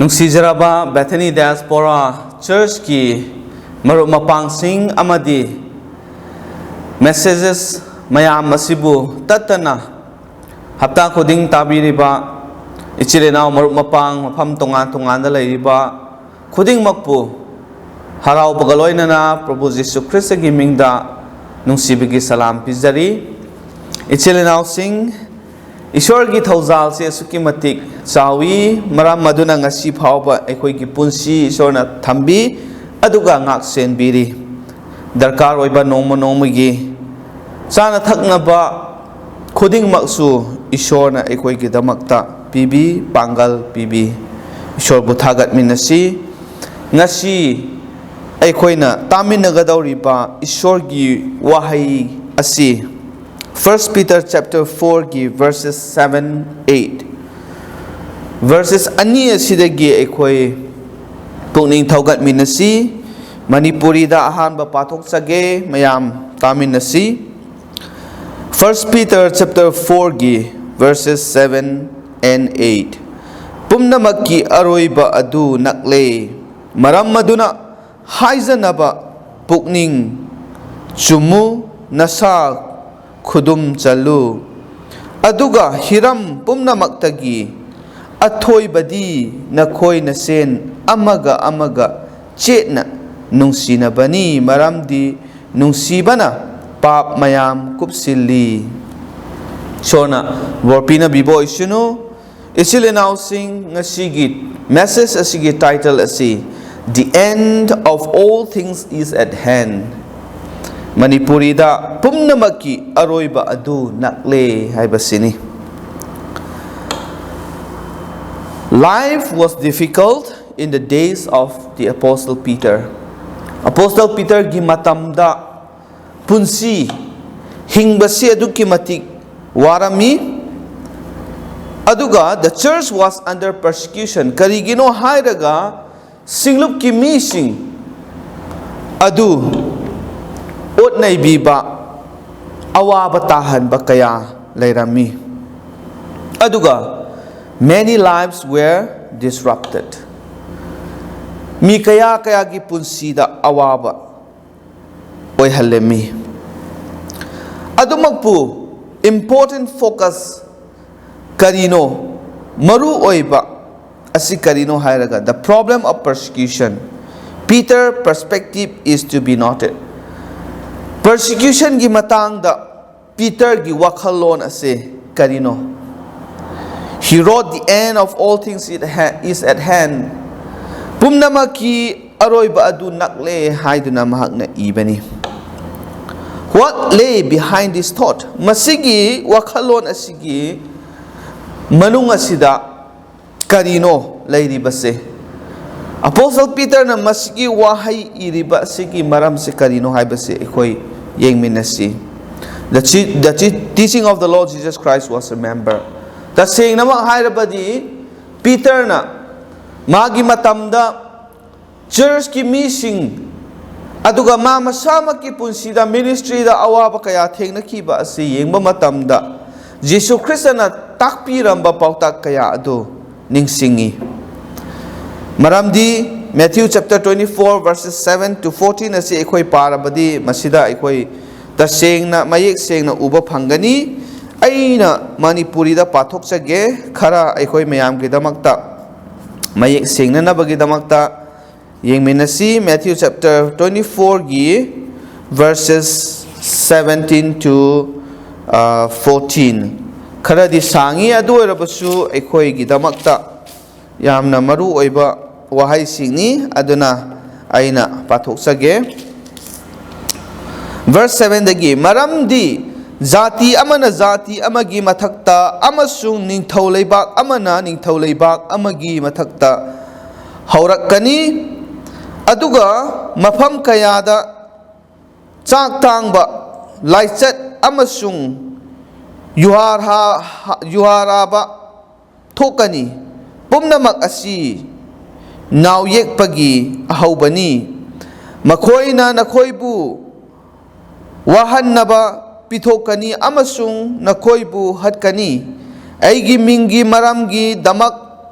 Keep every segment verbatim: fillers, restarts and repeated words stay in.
ꯅꯨꯡꯁꯤꯖꯔꯕ Bethany Diaspora Churchꯀꯤ ꯃꯔꯨꯞ ꯃꯄꯥꯡꯁꯤꯡ ꯑꯃꯗꯤ messages ꯃꯌꯥꯝ ꯑꯁꯤꯕꯨ ꯇꯠꯇꯅ ꯍꯞꯇꯥ ꯈꯨꯗꯤꯡ ꯇꯥꯕꯤꯔꯤꯕ ꯏꯆꯤꯜ ꯏꯅꯥꯎ ꯃꯔꯨꯞ ꯃꯄꯥꯡ ꯃꯐꯝ ꯇꯣꯉꯥꯟ ꯇꯣꯉꯥꯟꯗ ꯂꯩꯔꯤꯕ ꯈꯨꯗꯤꯡꯃꯛꯄꯨ ꯍꯔꯥꯎꯕꯒ ꯂꯣꯏꯅꯅ ꯄ꯭ꯔꯚꯨ ꯖꯤꯁꯨ ꯈ꯭ꯔꯤꯁꯇꯒꯤ ꯃꯤꯡꯗ ꯅꯨꯡꯁꯤꯕꯒꯤ ꯁꯂꯥꯝ ꯄꯤꯖꯔꯤ꯫ ꯏꯆꯤꯜ ꯏꯅꯥꯎꯁꯤꯡ, ꯏꯁꯣꯔꯒꯤ ꯊꯧꯖꯥꯜꯁꯦ ꯑꯁꯨꯛꯀꯤ ꯃꯇꯤꯛ ꯆꯥꯎꯏ, ꯃꯔꯝ ꯑꯗꯨꯅ ꯉꯁꯤ ꯐꯥꯎꯕ ꯑꯩꯈꯣꯏꯒꯤ ꯄꯨꯟꯁꯤ ꯏꯁꯣꯔꯅ ꯊꯝꯕꯤ, ꯑꯗꯨꯒ ꯉꯥꯛ ꯁꯦꯟꯕꯤꯔꯤ꯫ ꯗꯔꯀꯥꯔ ꯑꯣꯏꯕ ꯅꯣꯡꯃ ꯅꯣꯡꯃꯒꯤ ꯆꯥꯅ ꯊꯛꯅꯕ ꯈꯨꯗꯤꯡꯃꯛꯁꯨ ꯏꯁꯣꯔꯅ ꯑꯩꯈꯣꯏꯒꯤꯗꯃꯛꯇ ꯄꯤꯕꯤ, ꯄꯥꯡꯒꯜ ꯄꯤꯕꯤ꯫ ꯏꯁꯣꯔꯕꯨ ꯊꯥꯒꯠꯃꯤꯟꯅꯁꯤ꯫ ꯉꯁꯤ ꯑꯩꯈꯣꯏꯅ ꯇꯥꯃꯤꯟꯅꯒꯗꯧꯔꯤꯕ ꯏꯁꯣꯔꯒꯤ ꯋꯥꯍꯩ ꯑꯁꯤ First Peter chapter fourꯒꯤ verses seven, eight꯫ Verses ꯑꯅꯤ ꯑꯁꯤꯗꯒꯤ ꯑꯩꯈꯣꯏ ꯄꯨꯛꯅꯤꯡ ꯊꯧꯒꯠꯃꯤꯟꯅꯁꯤ꯫ ꯃꯅꯤꯄꯨꯔꯤꯗ ꯑꯍꯥꯟꯕ ꯄꯥꯊꯣꯛꯆꯒꯦ, ꯃꯌꯥꯝ ꯇꯥꯃꯤꯟꯅꯁꯤ꯫ First Peter chapter fourꯒꯤ verses seven and eight꯫ ꯄꯨꯝꯅꯃꯛꯀꯤ ꯑꯔꯣꯏꯕ ꯑꯗꯨ ꯅꯛꯂꯦ꯫ ꯃꯔꯝ ꯑꯗꯨꯅ ꯍꯥꯏꯖꯅꯕ ꯄꯨꯛꯅꯤꯡ ꯆꯨꯝꯃꯨ, ꯅꯁꯥ ꯈꯨꯗꯨꯝ ꯆꯜꯂꯨ꯫ ꯑꯗꯨꯒ ꯍꯤꯔꯝ ꯄꯨꯝꯅꯃꯛꯇꯒꯤ ꯑꯊꯣꯏꯕꯗꯤ ꯅꯈꯣꯏ ꯅꯁꯦꯟ ꯑꯃꯒ ꯑꯃꯒ ꯆꯦꯠꯅ ꯅꯨꯡꯁꯤꯅꯕꯅꯤ, ꯃꯔꯝꯗꯤ ꯅꯨꯡꯁꯤꯕꯅ ꯄꯥꯞ ꯃꯌꯥꯝ ꯀꯨꯞꯁꯤꯜꯂꯤ꯫ ꯏꯁꯣꯔꯅ ꯕꯣꯔ ꯄꯤꯅꯕꯤꯕ ꯑꯣꯏꯁꯅꯨ꯫ ꯏꯆꯤꯜ ꯏꯅꯥꯎꯁꯤꯡ, ꯉꯁꯤꯒꯤ message ꯑꯁꯤꯒꯤ title ꯑꯁꯤ The End of All Things is at Hand꯫ ꯃꯅꯤꯄꯨꯔꯤꯗ ꯄꯨꯝꯅꯃꯛꯀꯤ ꯑꯔꯣꯏꯕ ꯑꯗꯨ ꯅꯛꯂꯦ ꯍꯥꯏꯕꯁꯤꯅꯤ꯫ Life was difficult in the days of the Apostle Peter꯫ Apostle Peterꯒꯤ ꯃꯇꯝꯗ ꯄꯨꯟꯁꯤ ꯍꯤꯡꯕꯁꯤ ꯑꯗꯨꯛꯀꯤ ꯃꯇꯤꯛ ꯋꯥꯔꯝꯃꯤ꯫ ꯑꯗꯨꯒ the church was under persecution꯫ ꯀꯔꯤꯒꯤꯅꯣ ꯍꯥꯏꯔꯒ ꯁꯤꯡꯂꯨꯞꯀꯤ ꯃꯤꯁꯤꯡ ꯑꯗꯨ ꯑꯣꯠ ꯅꯩꯕꯤꯕ, ꯑꯋꯥꯕ ꯇꯥꯍꯟꯕ ꯀꯌꯥ ꯂꯩꯔꯝꯃꯤ꯫ ꯑꯗꯨꯒ many lives were disrupted. ꯃꯤ ꯀꯌꯥ ꯀꯌꯥꯒꯤ ꯄꯨꯟꯁꯤꯗ ꯑꯋꯥꯕ ꯑꯣꯏꯍꯜꯂꯝꯃꯤ꯫ ꯑꯗꯨꯃꯛꯄꯨ important focus ꯀꯔꯤꯅꯣ? ꯃꯔꯨ ꯑꯣꯏꯕ ꯑꯁꯤ ꯀꯔꯤꯅꯣ ꯍꯥꯏꯔꯒ, the problem of persecution, Peter perspective is to be noted. Persecutionꯒꯤ ꯃꯇꯥꯡꯗ ꯄꯤꯇꯔꯒꯤ ꯋꯥꯈꯜꯂꯣꯟ ꯑꯁꯤ ꯀꯔꯤꯅꯣ? He wrote, "The end of all things is at ha-, is at hand." ꯄꯨꯝꯅꯃꯛꯀꯤ ꯑꯔꯣꯏꯕ ꯑꯗꯨ ꯅꯛꯂꯦ ꯍꯥꯏꯗꯨꯅ ꯃꯍꯥꯛꯅ ꯏꯕꯅꯤ꯫ What lay behind this thought? ꯃꯁꯤꯒꯤ ꯋꯥꯈꯜꯂꯣꯟ ꯑꯁꯤꯒꯤ ꯃꯅꯨꯡ ꯑꯁꯤꯗ ꯀꯔꯤꯅꯣ ꯂꯩꯔꯤꯕꯁꯦ? ꯑꯄꯣꯁꯇꯜ ꯄꯤꯇꯔꯅ ꯃꯁꯤꯒꯤ ꯋꯥꯍꯩ ꯏꯔꯤꯕ ꯑꯁꯤꯒꯤ ꯃꯔꯝꯁꯦ ꯀꯔꯤꯅꯣ ꯍꯥꯏꯕꯁꯦ ꯑꯩꯈꯣꯏ ꯌꯦꯡꯃꯤꯟꯅꯁꯤ꯫ The chi-, the chi-, teaching of the Lord Jesus Christ was remembered. ꯇꯁꯦꯡꯅꯃꯛ ꯍꯥꯏꯔꯕꯗꯤ, ꯄꯤꯇꯔꯅ ꯃꯥꯒꯤ ꯃꯇꯝꯗ ꯆꯔꯆꯀꯤ ꯃꯤꯁꯤꯡ, ꯑꯗꯨꯒ ꯃꯥ ꯃꯁꯥꯃꯛꯀꯤ ꯄꯨꯟꯁꯤꯗ, ꯃꯤꯅꯤꯁꯇ꯭ꯔꯤꯗ ꯑꯋꯥꯕ ꯀꯌꯥ ꯊꯦꯡꯅꯈꯤꯕ ꯑꯁꯤ ꯌꯦꯡꯕ ꯃꯇꯝꯗ, ꯖꯤꯁꯨ ꯈ꯭ꯔꯤꯁꯇꯅ ꯇꯥꯛꯄꯤꯔꯝꯕ ꯄꯥꯎꯇꯥꯛ ꯀꯌꯥ ꯑꯗꯨ ꯅꯤꯡꯁꯤꯡꯉꯤ꯫ ꯃꯔꯝꯗꯤ Matthew chapter twenty-four verses seven to fourteen ꯑꯁꯤ ꯑꯩꯈꯣꯏ ꯄꯥꯔꯕꯗꯤ, ꯃꯁꯤꯗ ꯑꯩꯈꯣꯏ ꯇꯁꯦꯡꯅ, ꯃꯌꯦꯛ ꯁꯦꯡꯅ ꯎꯕ ꯐꯪꯒꯅꯤ꯫ ꯑꯩꯅ ꯃꯅꯤꯄꯨꯔꯤꯗ ꯄꯥꯊꯣꯛꯆꯒꯦ, ꯈꯔ ꯑꯩꯈꯣꯏ ꯃꯌꯥꯝꯒꯤꯗꯃꯛꯇ ꯃꯌꯦꯛ ꯁꯦꯡꯅꯅꯕꯒꯤꯗꯃꯛꯇ ꯌꯦꯡꯃꯤꯟꯅꯁꯤ꯫ Matthew chapter twenty-fourꯒꯤ verses seventeen to, ꯑ, fourteen꯫ ꯈꯔꯗꯤ ꯁꯥꯡꯉꯤ, ꯑꯗꯨ ꯑꯣꯏꯔꯕꯁꯨ ꯑꯩꯈꯣꯏꯒꯤꯗꯃꯛꯇ ꯌꯥꯝꯅ ꯃꯔꯨ ꯑꯣꯏꯕ ꯋꯥꯍꯩꯁꯤꯡꯅꯤ, ꯑꯗꯨꯅ ꯑꯩꯅ ꯄꯥꯊꯣꯛꯆꯒꯦ꯫ Verse sevenꯗꯒꯤ, "ꯃꯔꯝꯗꯤ ꯖꯥꯇꯤ ꯑꯃꯅ ꯖꯥꯇꯤ ꯑꯃꯒꯤ ꯃꯊꯛꯇ ꯑꯃꯁꯨꯡ ꯅꯤꯡꯊꯧ ꯂꯩꯕꯥꯛ ꯑꯃꯅ ꯅꯤꯡꯊꯧ ꯂꯩꯕꯥꯛ ꯑꯃꯒꯤ ꯃꯊꯛꯇ ꯍꯧꯔꯛꯀꯅꯤ, ꯑꯗꯨꯒ ꯃꯐꯝ ꯀꯌꯥꯗ ꯆꯥꯛ ꯇꯥꯡꯕ, ꯂꯥꯏꯆꯠ ꯑꯃꯁꯨꯡ ꯌꯨꯍꯥꯔꯍꯥ-, ꯌꯨꯍꯥꯔꯥꯕ ꯊꯣꯛꯀꯅꯤ꯫ ꯄꯨꯝꯅꯃꯛ ꯑꯁꯤ ꯅꯥꯎ ꯌꯦꯛꯄꯒꯤ ꯑꯍꯧꯕꯅꯤ꯫ ꯃꯈꯣꯏꯅ ꯅꯈꯣꯏꯕꯨ ꯋꯥꯍꯟꯅꯕ ꯄꯤꯊꯣꯛꯀꯅꯤ ꯑꯃꯁꯨꯡ ꯅꯈꯣꯏꯕꯨ ꯍꯥꯠꯀꯅꯤ꯫ ꯑꯩꯒꯤ ꯃꯤꯡꯒꯤ ꯃꯔꯝꯒꯤꯗꯃꯛ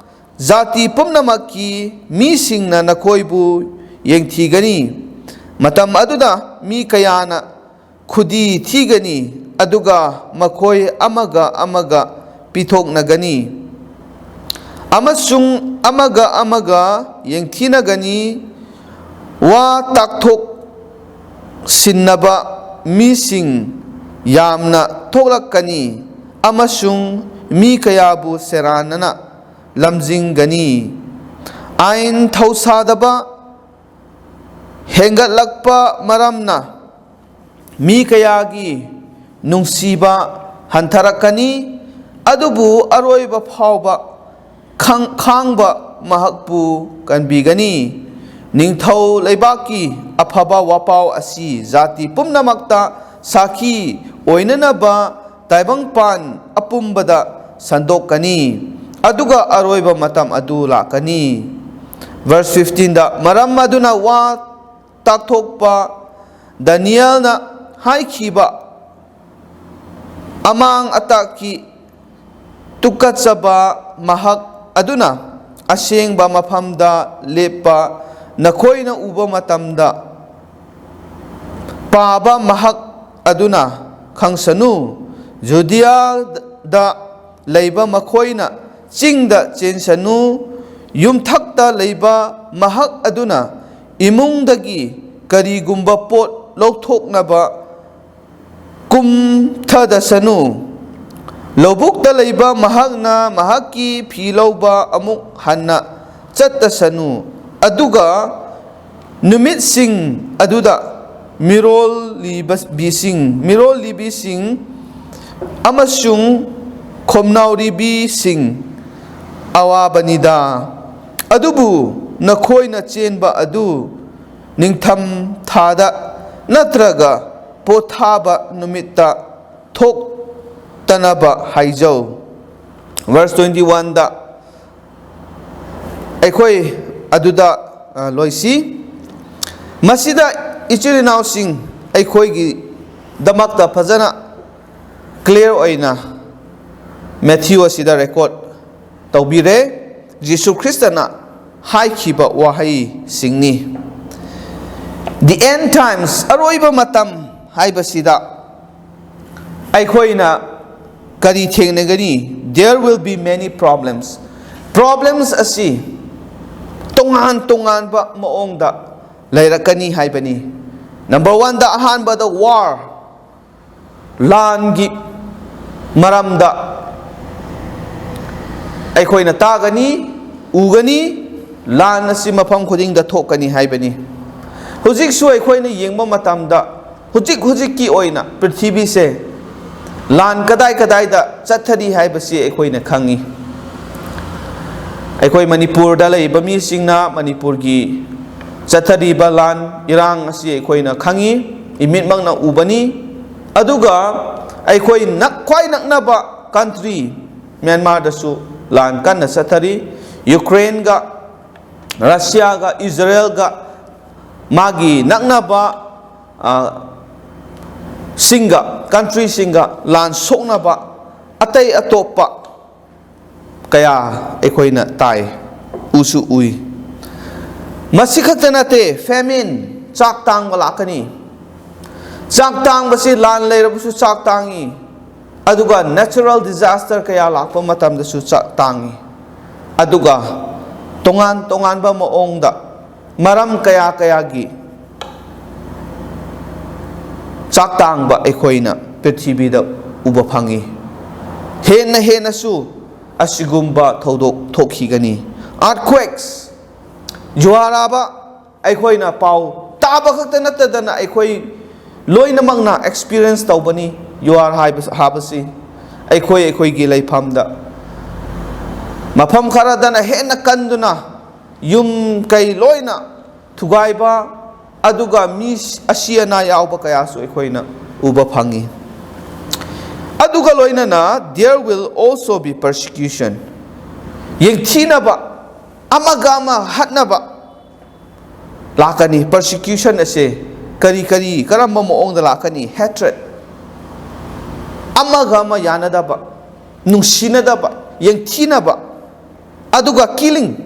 ꯖꯥꯇꯤ ꯄꯨꯝꯅꯃꯛꯀꯤ ꯃꯤꯁꯤꯡꯅ ꯅꯈꯣꯏꯕꯨ ꯌꯦꯡꯊꯤꯒꯅꯤ꯫ ꯃꯇꯝ ꯑꯗꯨꯗ ꯃꯤ ꯀꯌꯥꯅ ꯈꯨꯗꯤ ꯊꯤꯒꯅꯤ, ꯑꯗꯨꯒ ꯃꯈꯣꯏ ꯑꯃꯒ ꯑꯃꯒ ꯄꯤꯊꯣꯛꯅꯒꯅꯤ, ꯑꯃꯁꯨꯡ ꯑꯃꯒ ꯑꯃꯒ ꯌꯦꯡꯊꯤꯅꯒꯅꯤ꯫ ꯋꯥ ꯇꯥꯛꯊꯣꯛ ꯁꯤꯟꯅꯕ ꯃꯤꯁꯤꯡ ꯌꯥꯝꯅ ꯊꯣꯛꯂꯛꯀꯅꯤ, ꯑꯃꯁꯨꯡ ꯃꯤ ꯀꯌꯥꯕꯨ ꯁꯦꯔꯥꯟꯅꯅ ꯂꯝꯖꯤꯡꯒꯅꯤ꯫ ꯑꯥꯏꯟ ꯊꯧꯁꯥꯗꯕ ꯍꯦꯟꯒꯠꯂꯛꯄ ꯃꯔꯝꯅ ꯃꯤ ꯀꯌꯥꯒꯤ ꯅꯨꯡꯁꯤꯕ ꯍꯟꯊꯔꯛꯀꯅꯤ, ꯑꯗꯨꯕꯨ ꯑꯔꯣꯏꯕ ꯐꯥꯎꯕ ꯈꯪ-, ꯈꯥꯡꯕ ꯃꯍꯥꯛꯄꯨ ꯀꯟꯕꯤꯒꯅꯤ꯫ ꯅꯤꯡꯊꯧ ꯂꯩꯕꯥꯛꯀꯤ ꯑꯐꯕ ꯋꯥꯄꯥꯎ ꯑꯁꯤ ꯖꯥꯇꯤ ꯄꯨꯝꯅꯃꯛꯇ ꯁꯥꯈꯤ ꯑꯣꯏꯅꯅꯕ ꯇꯥꯏꯕꯪꯄꯥꯟ ꯑꯄꯨꯝꯕꯗ ꯁꯟꯗꯣꯛꯀꯅꯤ, ꯑꯗꯨꯒ ꯑꯔꯣꯏꯕ ꯃꯇꯝ ꯑꯗꯨ ꯂꯥꯛꯀꯅꯤ꯫ Verse fifteen ꯗ, ꯃꯔꯝ ꯑꯗꯨꯅ ꯋꯥ ꯇꯥꯛꯊꯣꯛꯄ ꯗꯥꯅꯤꯌꯦꯜꯅ ꯍꯥꯏꯈꯤꯕ ꯑꯃꯥꯡ ꯑꯇꯥꯛꯀꯤ ꯇꯨꯀꯠꯆꯕ ꯃꯍꯥꯛ ꯑꯗꯨꯅ ꯑꯁꯦꯡꯕ ꯃꯐꯝꯗ ꯂꯦꯞꯄ ꯅꯈꯣꯏꯅ ꯎꯕ ꯃꯇꯝꯗ ꯄꯥꯕ ꯃꯍꯥꯛ ꯑꯗꯨꯅ ꯈꯪꯁꯅꯨ꯫ ꯖꯨꯗꯤꯌꯥꯗ ꯂꯩꯕ ꯃꯈꯣꯏꯅ ꯆꯤꯡꯗ ꯆꯦꯟꯁꯅꯨ꯫ ꯌꯨꯝꯊꯛꯇ ꯂꯩꯕ ꯃꯍꯥꯛ ꯑꯗꯨꯅ ꯏꯃꯨꯡꯗꯒꯤ ꯀꯔꯤꯒꯨꯝꯕ ꯄꯣꯠ ꯂꯧꯊꯣꯛꯅꯕ ꯀꯨꯝꯊꯗꯁꯅꯨ꯫ ꯂꯧꯕꯨꯛꯇ ꯂꯩꯕ ꯃꯍꯥꯛꯅ ꯃꯍꯥꯛꯀꯤ ꯐꯤ ꯂꯧꯕ ꯑꯃꯨꯛ ꯍꯟꯅ ꯆꯠꯇꯁꯅꯨ꯫ ꯑꯗꯨꯒ ꯅꯨꯃꯤꯠꯁꯤꯡ ꯑꯗꯨꯗ ꯃꯤꯔꯣꯜꯂꯤꯕꯤꯁꯤꯡ, ꯃꯤꯔꯣꯜꯂꯤꯕꯤꯁꯤꯡ ꯑꯃꯁꯨꯡ ꯈꯣꯝꯅꯥꯎꯔꯤꯕꯤꯁꯤꯡ ꯑꯋꯥꯕꯅꯤꯗ꯫ ꯑꯗꯨꯕꯨ ꯅꯈꯣꯏꯅ ꯆꯦꯟꯕ ꯑꯗꯨ ꯅꯤꯡꯊꯝ ꯊꯥꯗ ꯅꯠꯇ꯭ꯔꯒ ꯄꯣꯊꯥꯕ ꯅꯨꯃꯤꯠꯇ ꯊꯣꯛꯇꯅꯕ ꯍꯥꯏꯖꯧ꯫ Verse twenty one ꯗ ꯑꯩꯈꯣꯏ ꯑꯗꯨꯗ, ꯑ, ꯂꯣꯏꯁꯤ꯫ ꯃꯁꯤꯗ ꯏꯆꯤꯜ ꯏꯅꯥꯎꯁꯤꯡ ꯑꯩꯈꯣꯏꯒꯤꯗꯃꯛꯇ ꯐꯖꯅ clear ꯑꯣꯏꯅ ꯃꯦꯊ꯭ꯌꯨ ꯑꯁꯤꯗ record ꯇꯧꯕꯤꯔꯦ꯫ ꯖꯤꯁꯨ ꯈ꯭ꯔꯤꯁꯇꯅ ꯍꯥꯏꯈꯤꯕ ꯋꯥꯍꯩꯁꯤꯡꯅꯤ꯫ The end times, ꯑꯔꯣꯏꯕ ꯃꯇꯝ ꯍꯥꯏꯕꯁꯤꯗ ꯑꯩꯈꯣꯏꯅ ꯀꯔꯤ ꯊꯦꯡꯅꯒꯅꯤ? There will be many problems. Problems ꯑꯁꯤ ꯇꯣꯉꯥꯟ ꯇꯣꯉꯥꯟꯕ ꯃꯑꯣꯡꯗ ꯂꯩꯔꯛꯀꯅꯤ ꯍꯥꯏꯕꯅꯤ꯫ Number one ꯗ, ꯑꯍꯥꯟꯕꯗ war, ꯂꯥꯟꯒꯤ ꯃꯔꯝꯗ ꯑꯩꯈꯣꯏꯅ ꯇꯥꯒꯅꯤ, ꯎꯒꯅꯤ꯫ ꯂꯥꯟ ꯑꯁꯤ ꯃꯐꯝ ꯈꯨꯗꯤꯡꯗ ꯊꯣꯛꯀꯅꯤ ꯍꯥꯏꯕꯅꯤ꯫ ꯍꯧꯖꯤꯛꯁꯨ ꯑꯩꯈꯣꯏꯅ ꯌꯦꯡꯕ ꯃꯇꯝꯗ, ꯍꯧꯖꯤꯛ ꯍꯧꯖꯤꯛꯀꯤ ꯑꯣꯏꯅ ꯄ꯭ꯔꯤꯊꯤꯕꯤꯁꯦ ꯂꯥꯟ ꯀꯗꯥꯏ ꯀꯗꯥꯏꯗ ꯆꯠꯊꯔꯤ ꯍꯥꯏꯕꯁꯤ ꯑꯩꯈꯣꯏꯅ ꯈꯪꯉꯤ꯫ ꯑꯩꯈꯣꯏ ꯃꯅꯤꯄꯨꯔꯗ ꯂꯩꯕ ꯃꯤꯁꯤꯡꯅ ꯃꯅꯤꯄꯨꯔꯒꯤ ꯆꯠꯊꯔꯤꯕ ꯂꯥꯟ ꯏꯔꯥꯡ ꯑꯁꯤ ꯑꯩꯈꯣꯏꯅ ꯈꯪꯉꯤ, ꯏꯃꯤꯠꯃꯛꯅ ꯎꯕꯅꯤ꯫ ꯑꯗꯨꯒ ꯑꯩꯈꯣꯏ ꯅꯛ-, ꯈ꯭ꯋꯥꯏ ꯅꯛꯅꯕ ꯀꯟꯇ꯭ꯔꯤ ꯃ꯭ꯌꯥꯟꯃꯥꯔꯗꯁꯨ ꯂꯥꯟ ꯀꯟꯅ ꯆꯠꯊꯔꯤ꯫ ꯌꯨꯀ꯭ꯔꯦꯟꯒ, ꯔꯁꯤꯌꯥꯒ, ꯏꯖꯔꯦꯜꯒ, ꯃꯥꯒꯤ ꯅꯛꯅꯕ, ꯑ, ꯁꯤꯡꯒ, ꯀꯟꯇ꯭ꯔꯤꯁꯤꯡꯒ ꯂꯥꯟ ꯁꯣꯛꯅꯕ, ꯑꯇꯩ ꯑꯇꯣꯞꯄ ꯀꯌꯥ ꯑꯩꯈꯣꯏꯅ ꯇꯥꯏ, ꯎꯁꯨ ꯎꯏ꯫ ꯃꯁꯤ ꯈꯛꯇ ꯅꯠꯇꯦ, famine, ꯆꯥꯛ ꯇꯥꯡꯕ ꯂꯥꯛꯀꯅꯤ꯫ ꯆꯥꯛ ꯇꯥꯡꯕꯁꯤ ꯂꯥꯟ ꯂꯩꯔꯕꯁꯨ ꯆꯥꯛ ꯇꯥꯡꯉꯤ, ꯑꯗꯨꯒ natural disaster ꯀꯌꯥ ꯂꯥꯛꯄ ꯃꯇꯝꯗꯁꯨ ꯆꯥꯛ ꯇꯥꯡꯉꯤ꯫ ꯑꯗꯨꯒ ꯇꯣꯉꯥꯟ ꯇꯣꯉꯥꯟꯕ ꯃꯑꯣꯡꯗ ꯃꯔꯝ ꯀꯌꯥ ꯀꯌꯥꯒꯤ ꯆꯥꯛ ꯇꯥꯡꯕ ꯑꯩꯈꯣꯏꯅ ꯄ꯭ꯔꯤꯊꯤꯕꯤꯗ ꯎꯕ ꯐꯪꯉꯤ꯫ ꯍꯦꯟꯅ ꯍꯦꯟꯅꯁꯨ ꯑꯁꯤꯒꯨꯝꯕ ꯊꯧꯗꯣꯛ ꯊꯣꯛꯈꯤꯒꯅꯤ꯫ Earthquakes, ꯖꯨꯋꯥꯔ ꯍꯥꯕ, ꯑꯩꯈꯣꯏꯅ ꯄꯥꯎ ꯇꯥꯕ ꯈꯛꯇ ꯅꯠꯇꯗꯅ ꯑꯩꯈꯣꯏ ꯂꯣꯏꯅꯃꯛꯅ experience ꯇꯧꯕꯅꯤ꯫ ꯖꯨꯋꯥꯔ ꯍꯥꯏꯕ, ꯍꯥꯕꯁꯤ ꯑꯩꯈꯣꯏ ꯑꯩꯈꯣꯏꯒꯤ ꯂꯩꯐꯝꯗ, ꯃꯐꯝ ꯈꯔꯗꯅ ꯍꯦꯟꯅ ꯀꯟꯗꯨꯅ ꯌꯨꯝ ꯀꯩ ꯂꯣꯏꯅ ꯊꯨꯒꯥꯏꯕ, ꯑꯗꯨꯒ ꯃꯤ ꯑꯁꯤ ꯑꯅꯥ ꯌꯥꯎꯕ ꯀꯌꯥꯁꯨ ꯑꯩꯈꯣꯏꯅ ꯎꯕ ꯐꯪꯉꯤ꯫ ꯑꯗꯨꯒ ꯂꯣꯏꯅꯅ there will also be persecution, ꯌꯦꯡꯊꯤꯅꯕ, ꯑꯃꯒ ꯑꯃ ꯍꯥꯠꯅꯕ ꯂꯥꯛꯀꯅꯤ꯫ Persecution ꯑꯁꯦ ꯀꯔꯤ ꯀꯔꯤ, ꯀꯔꯝꯕ ꯃꯑꯣꯡꯗ ꯂꯥꯛꯀꯅꯤ? Hatred, ꯑꯃꯒ ꯑꯃ ꯌꯥꯅꯗꯕ, ꯅꯨꯡꯁꯤꯅꯗꯕ, ꯌꯦꯡꯊꯤꯅꯕ, ꯑꯗꯨꯒ ꯀꯤꯂꯤꯡ,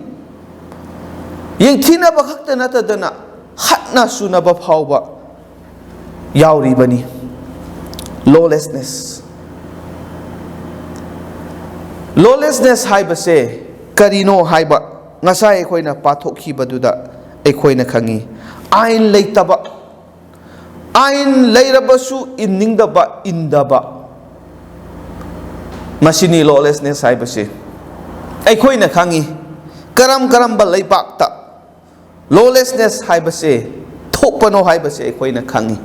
ꯌꯦꯡꯊꯤꯅꯕ ꯈꯛꯇ ꯅꯠꯇꯗꯅ ꯍꯥꯠꯅ ꯁꯨꯅꯕ ꯐꯥꯎꯕ ꯌꯥꯎꯔꯤꯕꯅꯤ꯫ ꯂꯣꯂꯦꯁꯅꯦꯁ, ꯂꯣꯂꯦꯁꯅꯦꯁ ꯍꯥꯏꯕꯁꯦ ꯀꯔꯤꯅꯣ ꯍꯥꯏꯕ ꯉꯁꯥꯏ ꯑꯩꯈꯣꯏꯅ ꯄꯥꯊꯣꯛꯈꯤꯕꯗꯨꯗ ꯑꯩꯈꯣꯏꯅ ꯈꯪꯉꯤ꯫ ꯑꯥꯏꯟ ꯂꯩꯇꯕ, ꯑꯥꯏꯟ ꯂꯩꯔꯕꯁꯨ ꯏꯟꯅꯤꯡꯗꯕ, ꯏꯟꯗꯕ, ꯃꯁꯤꯅꯤ ꯂꯣꯂꯦꯁꯅꯦꯁ ꯍꯥꯏꯕꯁꯦ꯫ ꯑꯩꯈꯣꯏꯅ ꯈꯪꯉꯤ ꯀꯔꯝ ꯀꯔꯝꯕ ꯂꯩꯕꯥꯛꯇ ꯂꯣꯂꯦꯁꯅꯦꯁ ꯍꯥꯏꯕꯁꯦ ꯊꯣꯛꯄꯅꯣ ꯍꯥꯏꯕꯁꯦ ꯑꯩꯈꯣꯏꯅ ꯈꯪꯉꯤ꯫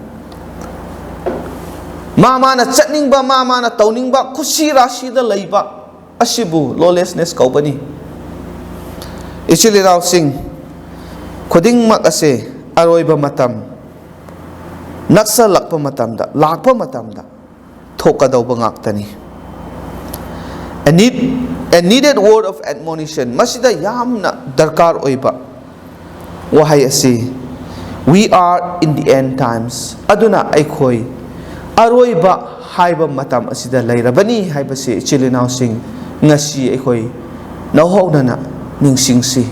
ꯃꯥ ꯃꯥꯅ ꯆꯠꯅꯤꯡꯕ, ꯃꯥ ꯃꯥꯅ ꯇꯧꯅꯤꯡꯕ, ꯈꯨꯁꯤ ꯔꯥꯁꯤꯗ ꯂꯩꯕ ꯑꯁꯤꯕꯨ ꯂꯣꯂꯦꯁꯅꯦꯁ ꯀꯧꯕꯅꯤ꯫ ꯏꯆꯤꯜ ꯏꯅꯥꯎꯁꯤꯡ, ꯈꯨꯗꯤꯡꯃꯛ ꯑꯁꯦ ꯑꯔꯣꯏꯕ ꯃꯇꯝ ꯅꯛꯁꯜꯂꯛꯄ ꯃꯇꯝꯗ, ꯂꯥꯛꯄ ꯃꯇꯝꯗ ꯊꯣꯛꯀꯗꯧꯕ ꯉꯥꯛꯇꯅꯤ꯫ A need, a needed word of admonition, ꯃꯁꯤꯗ ꯌꯥꯝꯅ ꯗꯔꯀꯥꯔ ꯑꯣꯏꯕ ꯋꯥꯍꯩ ꯑꯁꯤ, "We are in the end times", ꯑꯗꯨꯅ ꯑꯩꯈꯣꯏ ꯑꯔꯣꯏꯕ ꯍꯥꯏꯕ ꯃꯇꯝ ꯑꯁꯤꯗ ꯂꯩꯔꯕꯅꯤ ꯍꯥꯏꯕꯁꯤ ꯏꯆꯤꯜ ꯏꯅꯥꯎꯁꯤꯡ, ꯉꯁꯤ ꯑꯩꯈꯣꯏ ꯅꯧꯍꯧꯅꯅ ꯅꯤꯡꯁꯤꯡꯁꯤ꯫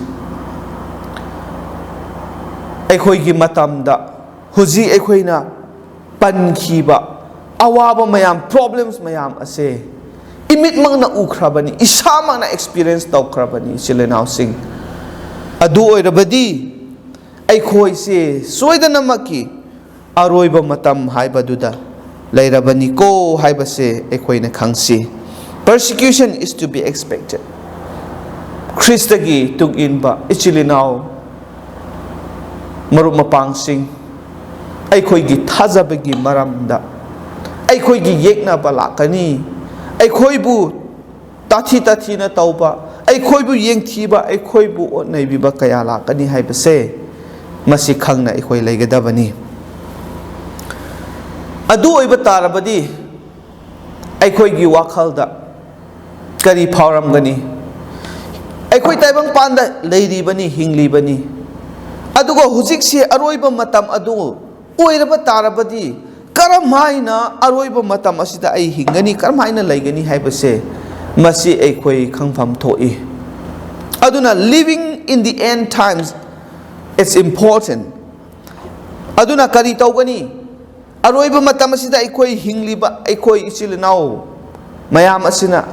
ꯑꯩꯈꯣꯏꯒꯤ ꯃꯇꯝꯗ ꯍꯧꯖꯤꯛ ꯑꯩꯈꯣꯏꯅ ꯄꯟꯈꯤꯕ ꯑꯋꯥꯕ ꯃꯌꯥꯝ, problems ꯃꯌꯥꯝ ꯑꯁꯦ ꯏꯃꯤꯠꯃꯛꯅ ꯎꯈ꯭ꯔꯕꯅꯤ, ꯏꯁꯥꯃꯛꯅ experience ꯇꯧꯈ꯭ꯔꯕꯅꯤ, ꯏꯆꯤꯜ ꯏꯅꯥꯎꯁꯤꯡ꯫ ꯑꯗꯨ ꯑꯣꯏꯔꯕꯗꯤ ꯑꯩꯈꯣꯏꯁꯦ ꯁꯣꯏꯗꯅꯃꯛꯀꯤ ꯑꯔꯣꯏꯕ ꯃꯇꯝ ꯍꯥꯏꯕꯗꯨꯗ ꯂꯩꯔꯕꯅꯤꯀꯣ ꯍꯥꯏꯕꯁꯦ ꯑꯩꯈꯣꯏꯅ ꯈꯪꯁꯤ꯫ Persecution is to be expected꯫ ꯈ꯭ꯔꯤꯁꯇꯒꯤ ꯇꯨꯡ ꯏꯟꯕ ꯏꯆꯤꯜ ꯏꯅꯥꯎ, ꯃꯔꯨꯞ ꯃꯄꯥꯡꯁꯤꯡ, ꯑꯩꯈꯣꯏꯒꯤ ꯊꯥꯖꯕꯒꯤ ꯃꯔꯝꯗ ꯑꯩꯈꯣꯏꯒꯤ ꯌꯦꯛꯅꯕ ꯂꯥꯛꯀꯅꯤ꯫ ꯑꯩꯈꯣꯏꯕꯨ ꯇꯥꯊꯤ ꯇꯥꯊꯤꯅ ꯇꯧꯕ, ꯑꯩꯈꯣꯏꯕꯨ ꯌꯦꯡꯊꯤꯕ, ꯑꯩꯈꯣꯏꯕꯨ ꯑꯣꯠꯅꯩꯕꯤꯕ ꯀꯌꯥ ꯂꯥꯛꯀꯅꯤ ꯍꯥꯏꯕꯁꯦ ꯃꯁꯤ ꯈꯪꯅ ꯑꯩꯈꯣꯏ ꯂꯩꯒꯗꯕꯅꯤ꯫ ꯑꯗꯨ ꯑꯣꯏꯕ ꯇꯥꯔꯕꯗꯤ ꯑꯩꯈꯣꯏꯒꯤ ꯋꯥꯈꯜꯗ ꯀꯔꯤ ꯐꯥꯎꯔꯝꯒꯅꯤ? ꯑꯩꯈꯣꯏ ꯇꯥꯏꯕꯪꯄꯥꯟꯗ ꯂꯩꯔꯤꯕꯅꯤ, ꯍꯤꯡꯂꯤꯕꯅꯤ, ꯑꯗꯨꯒ ꯍꯧꯖꯤꯛꯁꯤ ꯑꯔꯣꯏꯕ ꯃꯇꯝ ꯑꯗꯨ ꯑꯣꯏꯔꯕ ꯇꯥꯔꯕꯗꯤ ꯀꯔꯝ ꯍꯥꯏꯅ ꯑꯔꯣꯏꯕ ꯃꯇꯝ ꯑꯁꯤꯗ ꯑꯩ ꯍꯤꯡꯒꯅꯤ, ꯀꯔꯝ ꯍꯥꯏꯅ ꯂꯩꯒꯅꯤ ꯍꯥꯏꯕꯁꯦ ꯃꯁꯤ ꯑꯩꯈꯣꯏ ꯈꯪꯐꯝ ꯊꯣꯛꯏ꯫ ꯑꯗꯨꯅ living in the end times, it's important. ꯑꯗꯨꯅ ꯀꯔꯤ ꯇꯧꯒꯅꯤ? ꯑꯔꯣꯏꯕ ꯃꯇꯝ ꯑꯁꯤꯗ ꯑꯩꯈꯣꯏ ꯍꯤꯡꯂꯤꯕ ꯑꯩꯈꯣꯏ ꯏꯆꯤꯜ ꯏꯅꯥꯎ ꯃꯌꯥꯝ ꯑꯁꯤꯅ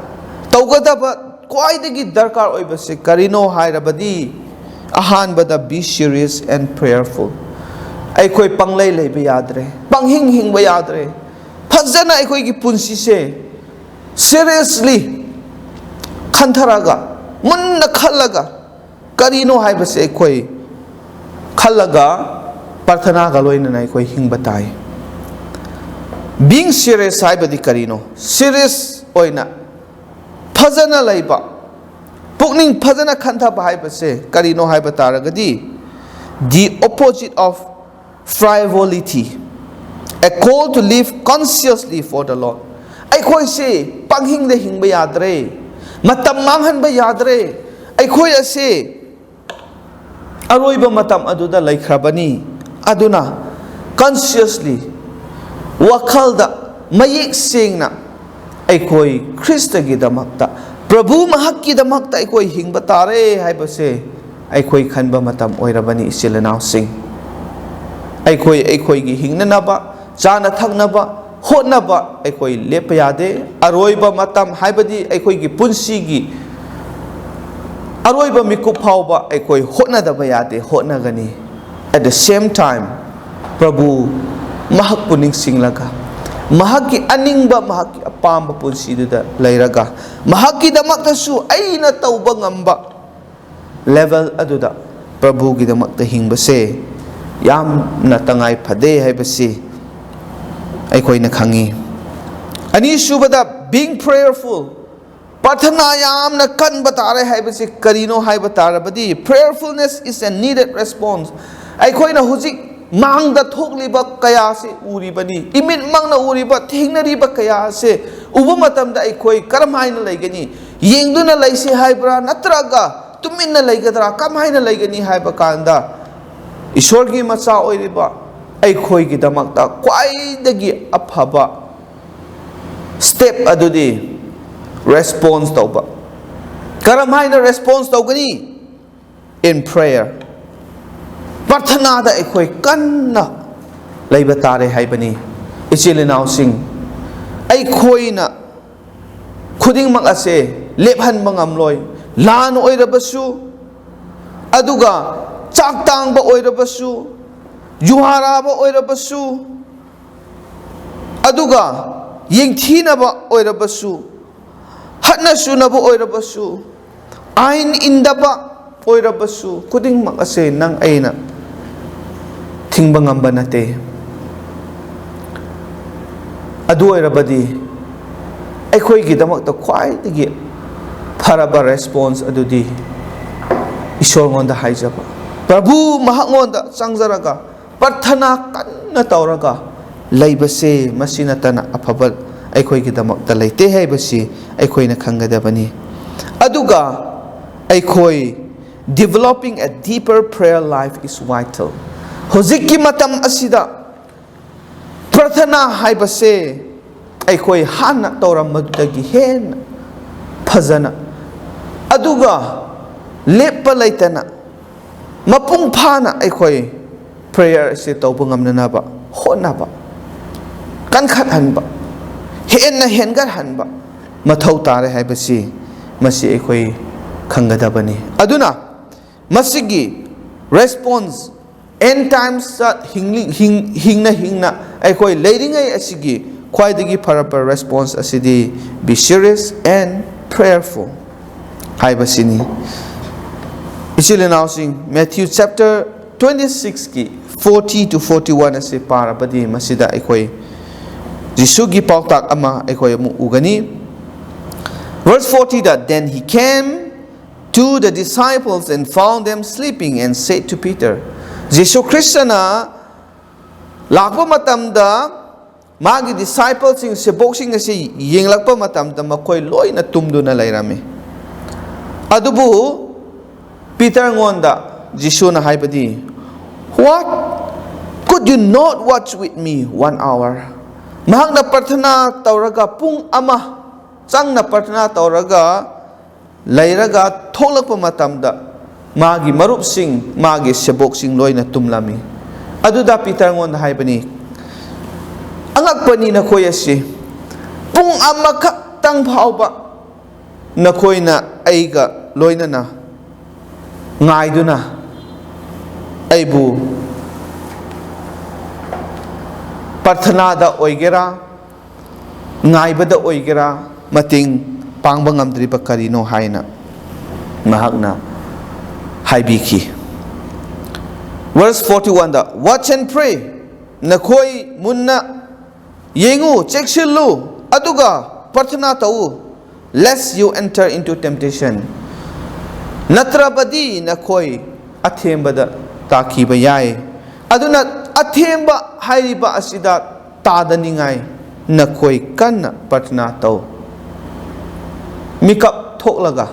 ꯇꯧꯒꯗꯕ ꯈ꯭ꯋꯥꯏꯗꯒꯤ ꯗꯔꯀꯥꯔ ꯑꯣꯏꯕꯁꯤ ꯀꯔꯤꯅꯣ ꯍꯥꯏꯔꯕꯗꯤ, ꯑꯍꯥꯟꯕꯗ, be serious and prayerful. ꯑꯩꯈꯣꯏ ꯄꯪꯂꯩ ꯂꯩꯕ ꯌꯥꯗ꯭ꯔꯦ, ꯄꯪꯍꯤꯡ ꯍꯤꯡꯕ ꯌꯥꯗ꯭ꯔꯦ꯫ ꯐꯖꯅ ꯑꯩꯈꯣꯏꯒꯤ ꯄꯨꯟꯁꯤꯁꯦ seriously ꯈꯟꯊꯔꯒ, ꯃꯨꯟꯅ ꯈꯜꯂꯒ, ꯀꯔꯤꯅꯣ ꯍꯥꯏꯕꯁꯦ ꯑꯩꯈꯣꯏ ꯈꯜꯂꯒ, ꯄ꯭ꯔꯥꯔꯊꯅꯥꯒ ꯂꯣꯏꯅꯅ ꯑꯩꯈꯣꯏ ꯍꯤꯡꯕ ꯇꯥꯏ꯫ Being serious ꯍꯥꯏꯕꯗꯤ ꯀꯔꯤꯅꯣ? Serious ꯑꯣꯏꯅ ꯐꯖꯅ ꯂꯩꯕ, ꯄꯨꯛꯅꯤꯡ ꯐꯖꯅ ꯈꯟꯊꯕ ꯍꯥꯏꯕꯁꯦ ꯀꯔꯤꯅꯣ ꯍꯥꯏꯕ ꯇꯥꯔꯒꯗꯤ, the opposite of frivolity, a call to live consciously for the Lord. ꯑꯩꯈꯣꯏꯁꯦ ꯄꯪꯍꯤꯡꯗ ꯍꯤꯡꯕ ꯌꯥꯗ꯭ꯔꯦ, ꯃꯇꯝ ꯃꯥꯡꯍꯟꯕ ꯌꯥꯗ꯭ꯔꯦ꯫ ꯑꯩꯈꯣꯏ ꯑꯁꯦ ꯑꯔꯣꯏꯕ ꯃꯇꯝ ꯑꯗꯨꯗ ꯂꯩꯈ꯭ꯔꯕꯅꯤ꯫ ꯑꯗꯨꯅ consciously, ꯋꯥꯈꯜꯗ ꯃꯌꯦꯛ ꯁꯦꯡꯅ ꯑꯩꯈꯣꯏ ꯈ꯭ꯔꯤꯁꯇꯒꯤꯗꯃꯛꯇ, ꯄ꯭ꯔꯚꯨ ꯃꯍꯥꯛꯀꯤꯗꯃꯛꯇ ꯑꯩꯈꯣꯏ ꯍꯤꯡꯕ ꯇꯥꯔꯦ ꯍꯥꯏꯕꯁꯦ ꯑꯩꯈꯣꯏ ꯈꯟꯕ ꯃꯇꯝ ꯑꯣꯏꯔꯕꯅꯤ, ꯏꯆꯤꯜ ꯏꯅꯥꯎꯁꯤꯡ꯫ ꯑꯩꯈꯣꯏ ꯑꯩꯈꯣꯏꯒꯤ ꯍꯤꯡꯅꯅꯕ, ꯆꯥꯅ ꯊꯛꯅꯕ ꯍꯣꯠꯅꯕ ꯑꯩꯈꯣꯏ ꯂꯦꯞꯄ ꯌꯥꯗꯦ꯫ ꯑꯔꯣꯏꯕ ꯃꯇꯝ, ꯍꯥꯏꯕꯗꯤ ꯑꯩꯈꯣꯏꯒꯤ ꯄꯨꯟꯁꯤꯒꯤ ꯑꯔꯣꯏꯕ ꯃꯤꯀꯨꯞ ꯐꯥꯎꯕ ꯑꯩꯈꯣꯏ ꯍꯣꯠꯅꯗꯕ ꯌꯥꯗꯦ, ꯍꯣꯠꯅꯒꯅꯤ꯫ At the same time, ꯄ꯭ꯔꯚꯨ ꯃꯍꯥꯛꯄꯨ ꯅꯤꯡꯁꯤꯡꯂꯒ, ꯃꯍꯥꯛꯀꯤ ꯑꯅꯤꯡꯕ, ꯃꯍꯥꯛꯀꯤ ꯑꯄꯥꯝꯕ ꯄꯨꯟꯁꯤꯗꯨꯗ ꯂꯩꯔꯒ, ꯃꯍꯥꯛꯀꯤꯗꯃꯛꯇꯁꯨ ꯑꯩꯅ ꯇꯧꯕ ꯉꯝꯕ level ꯑꯗꯨꯗ ꯄ꯭ꯔꯚꯨꯒꯤꯗꯃꯛꯇ ꯍꯤꯡꯕꯁꯦ ꯌꯥꯝꯅ ꯇꯉꯥꯏ ꯐꯗꯦ ꯍꯥꯏꯕꯁꯤ ꯑꯩꯈꯣꯏꯅ ꯈꯪꯉꯤ꯫ ꯑꯅꯤꯁꯨꯕꯗ, being prayerful, ꯄ꯭ꯔꯥꯔꯊꯅꯥ ꯌꯥꯝꯅ ꯀꯟꯕ ꯇꯥꯔꯦ ꯍꯥꯏꯕꯁꯤ ꯀꯔꯤꯅꯣ ꯍꯥꯏꯕ ꯇꯥꯔꯕꯗꯤ, prayerfulness is a needed response. ꯑꯩꯈꯣꯏꯅ ꯍꯧꯖꯤꯛ ꯃꯥꯡꯗ ꯊꯣꯛꯂꯤꯕ ꯀꯌꯥꯁꯤ ꯎꯔꯤꯕꯅꯤ, ꯏꯃꯤꯠꯃꯛꯅ ꯎꯔꯤꯕ, ꯊꯦꯡꯅꯔꯤꯕ ꯀꯌꯥꯁꯦ ꯎꯕ ꯃꯇꯝꯗ ꯑꯩꯈꯣꯏ ꯀꯔꯝꯍꯥꯏꯅ ꯂꯩꯒꯅꯤ? ꯌꯦꯡꯗꯨꯅ ꯂꯩꯁꯤ ꯍꯥꯏꯕ꯭ꯔꯥ, ꯅꯠꯇ꯭ꯔꯒ ꯇꯨꯃꯤꯟꯅ ꯂꯩꯒꯗ꯭ꯔꯥ? ꯀꯃꯥꯏꯅ ꯂꯩꯒꯅꯤ ꯍꯥꯏꯕ ꯀꯥꯟꯗ, ꯏꯁꯣꯔꯒꯤ ꯃꯆꯥ ꯑꯣꯏꯔꯤꯕ ꯑꯩꯈꯣꯏꯒꯤꯗꯃꯛꯇ ꯈ꯭ꯋꯥꯏꯗꯒꯤ ꯑꯐꯕ step ꯑꯗꯨꯗꯤ response ꯇꯧꯕ, ꯀꯔꯝ ꯍꯥꯏꯅ response ꯇꯧꯒꯅꯤ? In prayer. ꯄ꯭ꯔꯥꯔꯊꯅꯥꯗ ꯑꯩꯈꯣꯏ ꯀꯟꯅ ꯂꯩꯕ ꯇꯥꯔꯦ ꯍꯥꯏꯕꯅꯤ꯫ ꯏꯆꯤꯜ ꯏꯅꯥꯎꯁꯤꯡ, ꯑꯩꯈꯣꯏꯅ ꯈꯨꯗꯤꯡꯃꯛ ꯑꯁꯦ ꯂꯦꯞꯍꯟꯕ ꯉꯝꯂꯣꯏ꯫ ꯂꯥꯟ ꯑꯣꯏꯔꯕꯁꯨ, ꯑꯗꯨꯒ ꯆꯥꯛ ꯇꯥꯡꯕ ꯑꯣꯏꯔꯕꯁꯨ, ꯖꯨꯍꯥꯔꯥꯕ ꯑꯣꯏꯔꯕꯁꯨ, ꯑꯗꯨꯒ ꯌꯦꯡꯊꯤꯅꯕ ꯑꯣꯏꯔꯕꯁꯨ, ꯍꯠꯅ ꯁꯨꯅꯕ ꯑꯣꯏꯔꯕꯁꯨ, ꯑꯥꯏꯟ ꯏꯟꯗꯕ ꯑꯣꯏꯔꯕꯁꯨ, ꯈꯨꯗꯤꯡꯃꯛ ꯑꯁꯦ ꯅꯪ ꯑꯩꯅ ꯊꯤꯡꯕ ꯉꯝꯕ ꯅꯠꯇꯦ꯫ ꯑꯗꯨ ꯑꯣꯏꯔꯕꯗꯤ ꯑꯩꯈꯣꯏꯒꯤꯗꯃꯛꯇ ꯈ꯭ꯋꯥꯏꯗꯒꯤ ꯐꯔꯕ response ꯑꯗꯨꯗꯤ ꯏꯁꯣꯔꯉꯣꯟꯗ ꯍꯥꯏꯖꯕ, ꯄ꯭ꯔꯚꯨ ꯃꯍꯥꯛꯉꯣꯟꯗ ꯆꯪꯖꯔꯒ ꯄ꯭ꯔꯥꯔꯊꯅꯥ ꯀꯟꯅ ꯇꯧꯔꯒ ꯂꯩꯕꯁꯦ, ꯃꯁꯤ ꯅꯠꯇꯅ ꯑꯐꯕ ꯑꯩꯈꯣꯏꯒꯤꯗꯃꯛꯇ ꯂꯩꯇꯦ ꯍꯥꯏꯕꯁꯤ ꯑꯩꯈꯣꯏꯅ ꯈꯪꯒꯗꯕꯅꯤ꯫ ꯑꯗꯨꯒ ꯑꯩꯈꯣꯏ developing a deeper prayer life is vital. ꯍꯧꯖꯤꯛꯀꯤ ꯃꯇꯝ ꯑꯁꯤꯗ ꯄ꯭ꯔꯥꯔꯊꯅꯥ ꯍꯥꯏꯕꯁꯦ ꯑꯩꯈꯣꯏ ꯍꯥꯟꯅ ꯇꯧꯔꯝꯕꯗꯒꯤ ꯍꯦꯟꯅ ꯐꯖꯅ, ꯑꯗꯨꯒ ꯂꯦꯞꯄ ꯂꯩꯇꯅ ꯃꯄꯨꯡ ꯐꯥꯅ ꯑꯩꯈꯣꯏ prayer ꯑꯁꯤ ꯇꯧꯕ ꯉꯝꯅꯅꯕ ꯍꯣꯠꯅꯕ, ꯀꯟꯈꯠꯍꯟꯕ, ꯍꯦꯟꯅ ꯍꯦꯟꯒꯠꯍꯟꯕ ꯃꯊꯧ ꯇꯥꯔꯦ ꯍꯥꯏꯕꯁꯤ, ꯃꯁꯤ ꯑꯩꯈꯣꯏ ꯈꯪꯒꯗꯕꯅꯤ꯫ ꯑꯗꯨꯅ ꯃꯁꯤꯒꯤ response, end times ꯍꯤꯡꯂꯤ-, ꯍꯤꯡ-, ꯍꯤꯡꯅ ꯍꯤꯡꯅ ꯑꯩꯈꯣꯏ ꯂꯩꯔꯤꯉꯩ ꯑꯁꯤꯒꯤ ꯈ꯭ꯋꯥꯏꯗꯒꯤ ꯐꯔꯕ response ꯑꯁꯤꯗꯤ, be serious and prayerful ꯍꯥꯏꯕꯁꯤꯅꯤ꯫ ꯏꯆꯤꯜ ꯏꯅꯥꯎꯁꯤꯡ, Matthew chapter twenty sixꯀꯤ forty to forty one ꯑꯁꯤ ꯄꯥꯔꯕꯗꯤ, ꯃꯁꯤꯗ ꯑꯩꯈꯣꯏ ꯖꯤꯁꯨꯒꯤ ꯄꯥꯎꯇꯥꯛ ꯑꯃ ꯑꯩꯈꯣꯏ ꯑꯃꯨꯛ ꯎꯒꯅꯤ꯫ Verse fortyꯗ, "Then he came to the disciples and found them sleeping and said to Peter," ꯖꯤꯁꯨ ꯈ꯭ꯔꯤꯁꯇꯅ ꯂꯥꯛꯄ ꯃꯇꯝꯗ, ꯃꯥꯒꯤ discipleꯁꯤꯡ, ꯁꯦꯕꯣꯛꯁꯤꯡ ꯑꯁꯤ ꯌꯦꯡꯂꯛꯄ ꯃꯇꯝꯗ ꯃꯈꯣꯏ ꯂꯣꯏꯅ ꯇꯨꯝꯗꯨꯅ ꯂꯩꯔꯝꯃꯤ꯫ ꯑꯗꯨꯕꯨ ꯄꯤꯇꯔꯉꯣꯟꯗ ꯖꯤꯁꯨꯅ ꯍꯥꯏꯕꯗꯤ, "What, could you not watch with me one hour?" ꯃꯍꯥꯛꯅ ꯄ꯭ꯔꯥꯔꯊꯅꯥ ꯇꯧꯔꯒ, ꯄꯨꯡ ꯑꯃ ꯆꯪꯅ ꯄ꯭ꯔꯥꯔꯊꯅꯥ ꯇꯧꯔꯒ, ꯂꯩꯔꯒ ꯊꯣꯛꯂꯛꯄ ꯃꯇꯝꯗ ꯃꯥꯒꯤ ꯃꯔꯨꯞꯁꯤꯡ, ꯃꯥꯒꯤ ꯁꯦꯕꯣꯛꯁꯤꯡ ꯂꯣꯏꯅ ꯇꯨꯝꯂꯝꯃꯤ꯫ ꯑꯗꯨꯗ ꯄꯤꯇꯔꯉꯣꯟꯗ ꯍꯥꯏꯕꯅꯤ, "ꯑꯉꯛꯄꯅꯤ ꯅꯈꯣꯏ ꯑꯁꯤ, ꯄꯨꯡ ꯑꯃꯈꯛꯇꯪ ꯐꯥꯎꯕ ꯅꯈꯣꯏꯅ ꯑꯩꯒ ꯂꯣꯏꯅꯅ ꯉꯥꯏꯗꯨꯅ ꯑꯩꯕꯨ ꯄ꯭ꯔꯊꯅꯥꯗ ꯑꯣꯏꯒꯦꯔꯥ, ꯉꯥꯏꯕꯗ ꯑꯣꯏꯒꯦꯔꯥ, ꯃꯇꯦꯡ ꯄꯥꯡꯕ ꯉꯝꯗ꯭ꯔꯤꯕ ꯀꯔꯤꯅꯣ?" ꯍꯥꯏꯅ ꯃꯍꯥꯛꯅ ꯍꯥꯏꯕꯤꯈꯤ꯫ Verse forty-one the, "Watch and pray, ꯅꯈꯣꯏ ꯃꯨꯟꯅ ꯌꯦꯡꯉꯨ, ꯆꯦꯛꯁꯤꯜꯂꯨ, ꯑꯗꯨꯒ ꯄ꯭ꯔꯊꯅꯥ ꯇꯧꯎ, lest you enter into temptation, ꯅꯠꯇ꯭ꯔꯕꯗꯤ ꯅꯈꯣꯏ ꯑꯊꯦꯝꯕꯗ ꯇꯥꯈꯤꯕ ꯌꯥꯏ꯫ ꯑꯗꯨꯅ ꯑꯊꯦꯝꯕ ꯍꯥꯏꯔꯤꯕ ꯑꯁꯤꯗ ꯇꯥꯗꯅꯤꯡꯉꯥꯏ ꯅꯈꯣꯏ ꯀꯟꯅ ꯄ꯭ꯔꯊꯅꯥ ꯇꯧ, ꯃꯤꯀꯞ ꯊꯣꯛꯂꯒ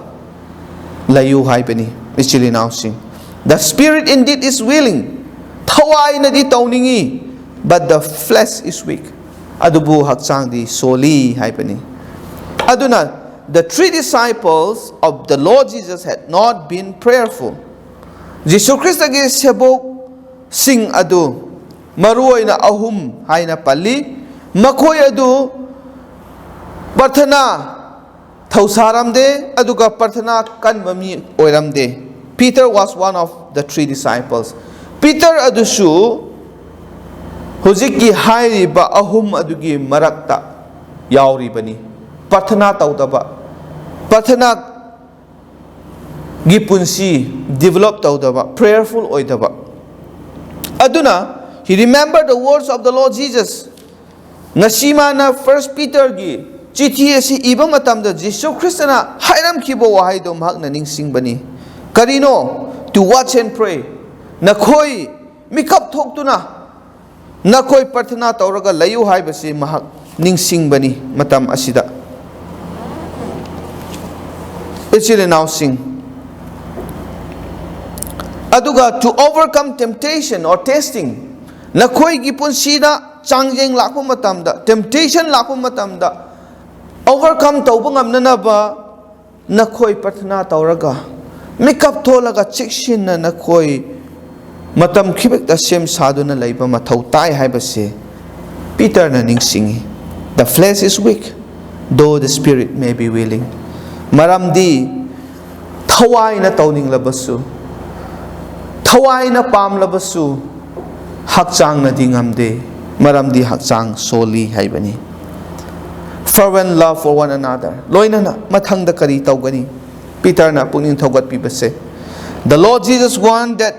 ꯂꯩꯌꯨ" ꯍꯥꯏꯕꯅꯤ, ꯏꯆꯤꯜ ꯏꯅꯥꯎꯁꯤꯡ꯫ "The spirit indeed is willing, ꯊꯋꯥꯏꯅꯗꯤ ꯇꯧꯅꯤꯡꯏ, but the flesh is weak, ꯑꯗꯨꯕꯨ ꯍꯛꯆꯥꯡꯗꯤ ꯁꯣꯜꯂꯤ" ꯍꯥꯏꯕꯅꯤ꯫ ꯑꯗꯨꯅ, the three disciples of the Lord Jesus had not been prayerful. ꯖꯤꯁꯨ ꯈ꯭ꯔꯤꯁꯇꯒꯤ ꯁꯦꯕꯣꯛꯁꯤꯡ ꯑꯗꯨ ꯃꯔꯨꯑꯣꯏꯅ ꯑꯍꯨꯝ ꯍꯥꯏꯅ ꯄꯜꯂꯤ꯫ ꯃꯈꯣꯏ ꯑꯗꯨ ꯄ꯭ꯔꯊꯅꯥ ꯊꯧꯁꯥꯔꯝꯗꯦ, ꯑꯗꯨꯒ ꯄ꯭ꯔꯊꯅꯥ ꯀꯟꯕ ꯃꯤ ꯑꯣꯏꯔꯝꯗꯦ꯫ Peter was one of the three disciples. Peter ꯑꯗꯨꯁꯨ ꯍꯧꯖꯤꯛꯀꯤ ꯍꯥꯏꯔꯤꯕ ꯑꯍꯨꯝ ꯑꯗꯨꯒꯤ ꯃꯔꯛꯇ ꯌꯥꯎꯔꯤꯕꯅꯤ꯫ ꯄ꯭ꯔꯊꯅꯥ ꯇꯧꯗꯕ, ꯄ꯭ꯔꯊꯅꯥꯒꯤ ꯄꯨꯟꯁꯤ develop ꯇꯧꯗꯕ, prayerful ꯑꯣꯏꯗꯕ꯫ ꯑꯗꯨꯅ, he remembered the words of the Lord Jesus. ꯉꯁꯤ ꯃꯥꯅ First Peterꯒꯤ ꯆꯤꯊꯤ ꯑꯁꯤ ꯏꯕ ꯃꯇꯝꯗ ꯖꯤꯁꯨ ꯈ꯭ꯔꯤꯁꯇꯅ ꯍꯥꯏꯔꯝꯈꯤꯕ ꯋꯥꯍꯩꯗꯣ ꯃꯍꯥꯛꯅ ꯅꯤꯡꯁꯤꯡꯕꯅꯤ꯫ ꯀꯔꯤꯅꯣ? "To watch and pray." ꯅꯈꯣꯏ ꯃꯤꯀꯞ ꯊꯣꯛꯇꯨꯅ ꯅꯈꯣꯏ ꯄ꯭ꯔꯊꯅꯥ ꯇꯧꯔꯒ ꯂꯩꯌꯨ ꯍꯥꯏꯕꯁꯤ ꯃꯍꯥꯛ ꯅꯤꯡꯁꯤꯡꯕꯅꯤ ꯃꯇꯝ ꯑꯁꯤꯗ꯫ ꯏꯆꯤꯜ ꯏꯅꯥꯎꯁꯤꯡ, ꯑꯗꯨꯒ, "To overcome temptation or testing", ꯅꯈꯣꯏꯒꯤ ꯄꯨꯟꯁꯤꯗ ꯆꯥꯡꯖꯦꯡ ꯂꯥꯛꯄ ꯃꯇꯝꯗ, temptation ꯂꯥꯛꯄ ꯃꯇꯝꯗ overcome ꯇꯧꯕ ꯉꯝꯅꯅꯕ ꯅꯈꯣꯏ ꯄ꯭ꯔꯊꯅꯥ ꯇꯧꯔꯒ, ꯃꯤꯀꯞ ꯊꯣꯛꯂꯒ ꯆꯦꯛꯁꯤꯟꯅ ꯅꯈꯣꯏ ꯃꯇꯝ ꯈꯤꯕꯤꯛꯇ ꯁꯦꯝ ꯁꯥꯗꯨꯅ ꯂꯩꯕ ꯃꯊꯧ ꯇꯥꯏ ꯍꯥꯏꯕꯁꯦ ꯄꯤꯇꯔꯅ ꯅꯤꯡꯁꯤꯡꯉꯤ꯫ "The flesh is weak, though the spirit may be willing." ꯃꯔꯝꯗꯤ ꯊꯋꯥꯏꯅ ꯇꯧꯅꯤꯡꯂꯕꯁꯨ, ꯊꯋꯥꯏꯅ ꯄꯥꯝꯂꯕꯁꯨ, ꯍꯛꯆꯥꯡꯅꯗꯤ ꯉꯝꯗꯦ, ꯃꯔꯝꯗꯤ ꯍꯛꯆꯥꯡ ꯁꯣꯜꯂꯤ ꯍꯥꯏꯕꯅꯤ꯫ Fervent love for one another꯫ ꯂꯣꯏꯅꯅ ꯃꯊꯪꯗ ꯀꯔꯤ ꯇꯧꯒꯅꯤ? ꯄꯤꯇꯔꯅ ꯄꯨꯛꯅꯤꯡ ꯊꯧꯒꯠꯄꯤꯕꯁꯦ, "The Lord Jesus want that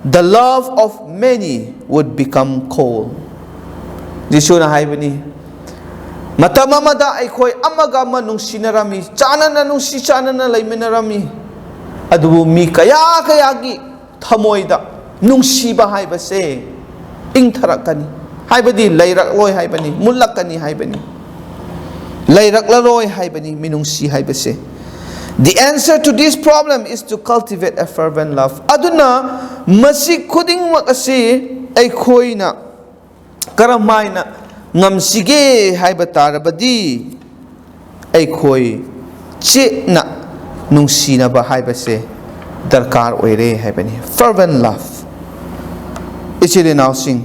the love of many would become cold." ꯖꯤꯁꯨꯅ ꯍꯥꯏꯕꯅꯤ, ꯃꯇꯝ ꯑꯃꯗ ꯑꯩꯈꯣꯏ ꯑꯃꯒ ꯑꯃ ꯅꯨꯡꯁꯤꯅꯔꯝꯃꯤ, ꯆꯥꯟꯅꯅ ꯅꯨꯡꯁꯤ ꯆꯥꯟꯅꯅ ꯂꯩꯃꯤꯟꯅꯔꯝꯃꯤ, ꯑꯗꯨꯕꯨ ꯃꯤ ꯀꯌꯥ ꯀꯌꯥꯒꯤ ꯊꯃꯣꯏꯗ ꯅꯨꯡꯁꯤꯕ ꯍꯥꯏꯕꯁꯦ ꯏꯪꯊꯔꯛꯀꯅꯤ, ꯍꯥꯏꯕꯗꯤ ꯂꯩꯔꯛꯂꯣꯏ ꯍꯥꯏꯕꯅꯤ, ꯃꯨꯠꯂꯛꯀꯅꯤ ꯍꯥꯏꯕꯅꯤ, ꯂꯩꯔꯛꯂꯔꯣꯏ ꯍꯥꯏꯕꯅꯤ ꯃꯤꯅꯨꯡꯁꯤ ꯍꯥꯏꯕꯁꯦ꯫ "The answer to this problem is to cultivate a fervent love." ꯑꯗꯨꯅ ꯃꯁꯤ ꯈꯨꯗꯤꯡꯃꯛ ꯑꯁꯤ ꯑꯩꯈꯣꯏꯅ ꯀꯔꯝ ꯍꯥꯏꯅ ꯉꯝꯁꯤꯒꯦ ꯍꯥꯏꯕ ꯇꯥꯔꯕꯗꯤ, ꯑꯩꯈꯣꯏ ꯆꯦꯠꯅ ꯅꯨꯡꯁꯤꯅꯕ ꯍꯥꯏꯕꯁꯦ ꯗꯔꯀꯥꯔ ꯑꯣꯏꯔꯦ ꯍꯥꯏꯕꯅꯤ꯫ Fervent love꯫ ꯏꯆꯤꯜ ꯏꯅꯥꯎꯁꯤꯡ,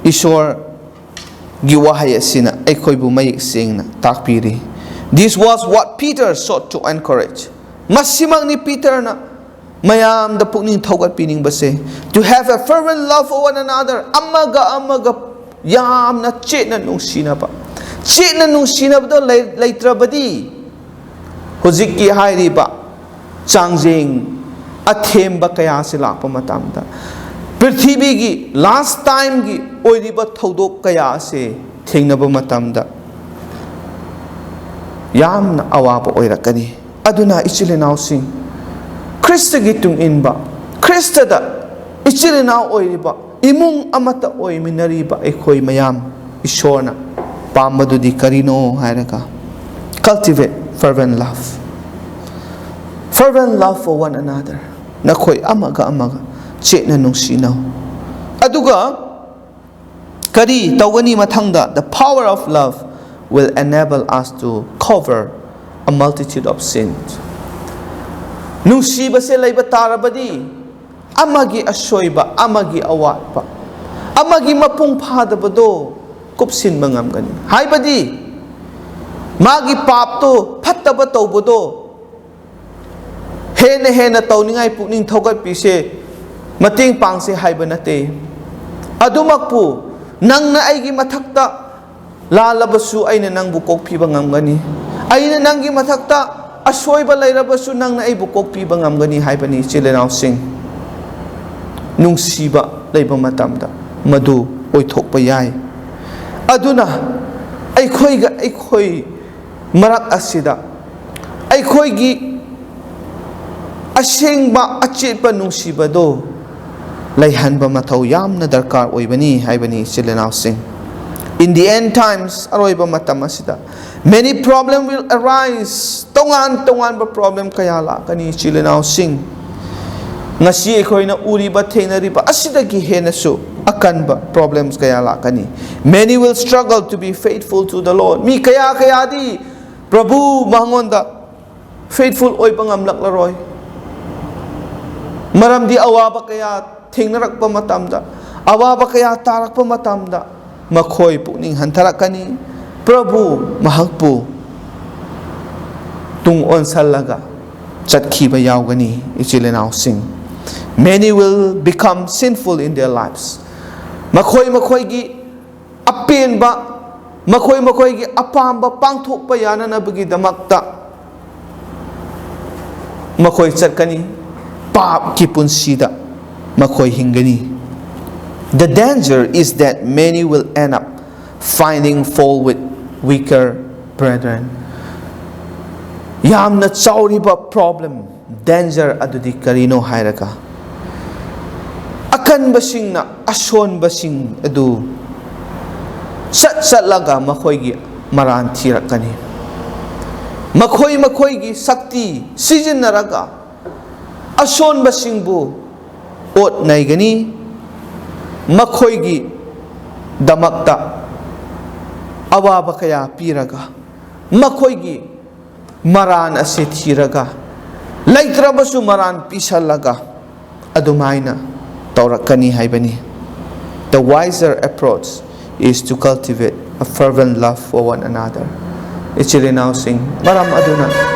ꯏꯁꯣꯔꯒꯤ ꯋꯥꯍꯩ ꯑꯁꯤꯅ ꯑꯩꯈꯣꯏꯕꯨ ꯃꯌꯦꯛ ꯁꯦꯡꯅ ꯇꯥꯛꯄꯤꯔꯤ꯫ This was what Peter sought to encourage. ꯃꯁꯤꯃꯛꯅꯤ ꯄꯤꯇꯔꯅ ꯃꯌꯥꯝꯗ ꯄꯨꯛꯅꯤꯡ ꯊꯧꯒꯠꯄꯤꯅꯤꯡꯕꯁꯦ, "To have a fervent love for one another." ꯑꯃꯒ ꯑꯃꯒ ꯌꯥꯝꯅ ꯆꯦꯠꯅ ꯅꯨꯡꯁꯤꯅꯕ꯫ ꯆꯦꯠꯅ ꯅꯨꯡꯁꯤꯅꯕꯗꯣ ꯂꯩ-, ꯂꯩꯇ꯭ꯔꯕꯗꯤ, ꯍꯧꯖꯤꯛꯀꯤ ꯍꯥꯏꯔꯤꯕ ꯆꯥꯡꯖꯦꯡ ꯑꯊꯦꯝꯕ ꯀꯌꯥꯁꯤ ꯂꯥꯛꯄ ꯃꯇꯝꯗ, ꯄ꯭ꯔꯤꯊꯤꯕꯤꯒꯤ last time ꯒꯤ ꯑꯣꯏꯔꯤꯕ ꯊꯧꯗꯣꯛ ꯀꯌꯥ ꯑꯁꯤ ꯊꯦꯡꯅꯕ ꯃꯇꯝꯗ ꯌꯥꯝꯅ ꯑꯋꯥꯕ ꯑꯣꯏꯔꯛꯀꯅꯤ꯫ ꯑꯗꯨꯅ ꯏꯆꯤꯜ ꯏꯅꯥꯎꯁꯤꯡ, ꯈ꯭ꯔꯤꯁꯇꯒꯤ ꯇꯨꯡ ꯏꯟꯕ, ꯈ꯭ꯔꯤꯁꯇꯗ ꯏꯆꯤꯜ ꯏꯅꯥꯎ ꯑꯣꯏꯔꯤꯕ, ꯏꯃꯨꯡ ꯑꯃꯠꯇ ꯑꯣꯏꯃꯤꯟꯅꯔꯤꯕ ꯑꯩꯈꯣꯏ ꯃꯌꯥꯝ, ꯏꯁꯣꯔꯅ ꯄꯥꯝꯕꯗꯨꯗꯤ ꯀꯔꯤꯅꯣ ꯍꯥꯏꯔꯒ, cultivate fervent love, fervent love for one another꯫ ꯅꯈꯣꯏ ꯑꯃꯒ ꯑꯃꯒ ꯆꯦꯠꯅ ꯅꯨꯡꯁꯤꯅꯧ꯫ ꯑꯗꯨꯒ ꯀꯔꯤ ꯇꯧꯒꯅꯤ ꯃꯊꯪꯗ? "The power of love will enable us to cover A multitude of sins. ꯅꯨꯡꯁꯤꯕꯁꯦ ꯂꯩꯕ ꯇꯥꯔꯕꯗꯤ, ꯑꯃꯒꯤ ꯑꯁꯣꯏꯕ, ꯑꯃꯒꯤ ꯑꯋꯥꯠꯄ, ꯑꯃꯒꯤ ꯃꯄꯨꯡ ꯐꯥꯗꯕꯗꯣ ꯀꯨꯞꯁꯤꯟꯕ ꯉꯝꯒꯅꯤ꯫ ꯍꯥꯏꯕꯗꯤ, ꯃꯥꯒꯤ ꯄꯥꯞꯇꯣ, ꯐꯠꯇꯕ ꯇꯧꯕꯗꯣ, ꯍꯦꯟꯅ ꯍꯦꯟꯅ ꯇꯧꯅꯤꯡꯉꯥꯏ ꯄꯨꯛꯅꯤꯡ ꯊꯧꯒꯠꯄꯤꯁꯦ, ꯃꯇꯦꯡ ꯄꯥꯡꯁꯦ ꯍꯥꯏꯕ ꯅꯠꯇꯦ꯫ ꯑꯗꯨꯃꯛꯄꯨ, ꯅꯪꯅ ꯑꯩꯒꯤ ꯃꯊꯛꯇ ꯂꯥꯜꯂꯕꯁꯨ, ꯑꯩꯅ ꯅꯪꯕꯨ ꯀꯣꯛꯄꯤꯕ ꯉꯝꯒꯅꯤ꯫ ꯑꯩꯅ ꯅꯪꯒꯤ ꯃꯊꯛꯇ ꯑꯁꯣꯏꯕ ꯂꯩꯔꯕꯁꯨ, ꯅꯪꯅ ꯑꯩꯕꯨ ꯀꯣꯛꯄꯤꯕ ꯉꯝꯒꯅꯤ ꯍꯥꯏꯕꯅꯤ, ꯏꯆꯤꯜ ꯏꯅꯥꯎꯁꯤꯡ꯫ ꯅꯨꯡꯁꯤꯕ ꯂꯩꯕ ꯃꯇꯝꯗ ꯃꯗꯨ ꯑꯣꯏꯊꯣꯛꯄ ꯌꯥꯏ꯫ ꯑꯗꯨꯅ ꯑꯩꯈꯣꯏꯒ ꯑꯩꯈꯣꯏ ꯃꯔꯛ ꯑꯁꯤꯗ ꯑꯩꯈꯣꯏꯒꯤ ꯑꯁꯦꯡꯕ ꯑꯆꯦꯠꯄ ꯅꯨꯡꯁꯤꯕꯗꯣ ꯂꯩꯍꯟꯕ ꯃꯊꯧ ꯌꯥꯝꯅ ꯗꯔꯀꯥꯔ ꯑꯣꯏꯕꯅꯤ ꯍꯥꯏꯕꯅꯤ, ꯏꯆꯤꯜ ꯏꯅꯥꯎꯁꯤꯡ꯫ In the end times, ꯑꯔꯣꯏꯕ ꯃꯇꯝ ꯑꯁꯤꯗ, many problem will arise. ꯇꯣꯉꯥꯟ ꯇꯣꯉꯥꯟꯕ problem ꯀꯌꯥ ꯂꯥꯛꯀꯅꯤ, ꯏꯆꯤꯜ ꯏꯅꯥꯎꯁꯤꯡ꯫ ꯉꯁꯤ ꯑꯩꯈꯣꯏꯅ ꯎꯔꯤꯕ, ꯊꯦꯡꯅꯔꯤꯕ ꯑꯁꯤꯗꯒꯤ ꯍꯦꯟꯅꯁꯨ ꯑꯀꯟꯕ problems ꯀꯌꯥ ꯂꯥꯛꯀꯅꯤ꯫ Many will struggle to be faithful to the Lord. ꯃꯤ ꯀꯌꯥ ꯀꯌꯥꯗꯤ ꯄ꯭ꯔꯚꯨ ꯃꯉꯣꯟꯗ faithful ꯑꯣꯏꯕ ꯉꯝꯂꯛꯂꯔꯣꯏ꯫ ꯃꯔꯝꯗꯤ ꯑꯋꯥꯕ ꯀꯌꯥ ꯊꯦꯡꯅꯔꯛꯄ ꯃꯇꯝꯗ, ꯑꯋꯥꯕ ꯀꯌꯥ ꯇꯥꯔꯛꯄ ꯃꯇꯝꯗ, ꯃꯈꯣꯏ ꯄꯨꯛꯅꯤꯡ ꯍꯟꯊꯔꯛꯀꯅꯤ꯫ ꯄ꯭ꯔꯚꯨ ꯃꯍꯥꯛꯄꯨ ꯇꯨꯡ ꯑꯣꯟꯁꯜꯂꯒ ꯆꯠꯈꯤꯕ ꯌꯥꯎꯒꯅꯤ, ꯏꯆꯤꯜ ꯏꯅꯥꯎꯁꯤꯡ꯫ Many will become sinful in their lives. ꯃꯈꯣꯏ ꯃꯈꯣꯏꯒꯤ ꯑꯄꯦꯟꯕ, ꯃꯈꯣꯏ ꯃꯈꯣꯏꯒꯤ ꯑꯄꯥꯝꯕ ꯄꯥꯡꯊꯣꯛꯄ ꯌꯥꯅꯅꯕꯒꯤꯗꯃꯛꯇ ꯃꯈꯣꯏ ꯆꯠꯀꯅꯤ, ꯄꯥꯞꯀꯤ ꯄꯨꯟꯁꯤꯗ ꯃꯈꯣꯏ ꯍꯤꯡꯒꯅꯤ꯫ The danger is that many will end up finding fault with weaker brethren. ꯌꯥꯝꯅ ꯆꯥꯎꯔꯤꯕ problem, danger ꯑꯗꯨꯗꯤ ꯀꯔꯤꯅꯣ ꯍꯥꯏꯔꯒ, ꯑꯀꯟꯕꯁꯤꯡꯅ ꯑꯁꯣꯟꯕꯁꯤꯡ ꯑꯗꯨ ꯆꯠ ꯆꯠꯂꯒ ꯃꯈꯣꯏꯒꯤ ꯃꯔꯥꯟ ꯊꯤꯔꯛꯀꯅꯤ꯫ ꯃꯈꯣꯏ ꯃꯈꯣꯏꯒꯤ ꯁꯛꯇꯤ ꯁꯤꯖꯤꯟꯅꯔꯒ ꯑꯁꯣꯟꯕꯁꯤꯡꯕꯨ ꯑꯣꯠ ꯅꯩꯒꯅꯤ꯫ ꯃꯈꯣꯏꯒꯤꯗꯃꯛꯇ ꯑꯋꯥꯕ ꯀꯌꯥ ꯄꯤꯔꯒ, ꯃꯈꯣꯏꯒꯤ ꯃꯔꯥꯟ ꯑꯁꯤ ꯊꯤꯔꯒ, ꯂꯩꯇ꯭ꯔꯕꯁꯨ ꯃꯔꯥꯟ ꯄꯤꯁꯜꯂꯒ ꯑꯗꯨꯃꯥꯏꯅ ꯇꯧꯔꯛꯀꯅꯤ ꯍꯥꯏꯕꯅꯤ꯫ The wiser approach is to cultivate a fervent love for one another. ꯏꯆꯤꯜ ꯏꯅꯥꯎꯁꯤꯡ, ꯃꯔꯝ ꯑꯗꯨꯅ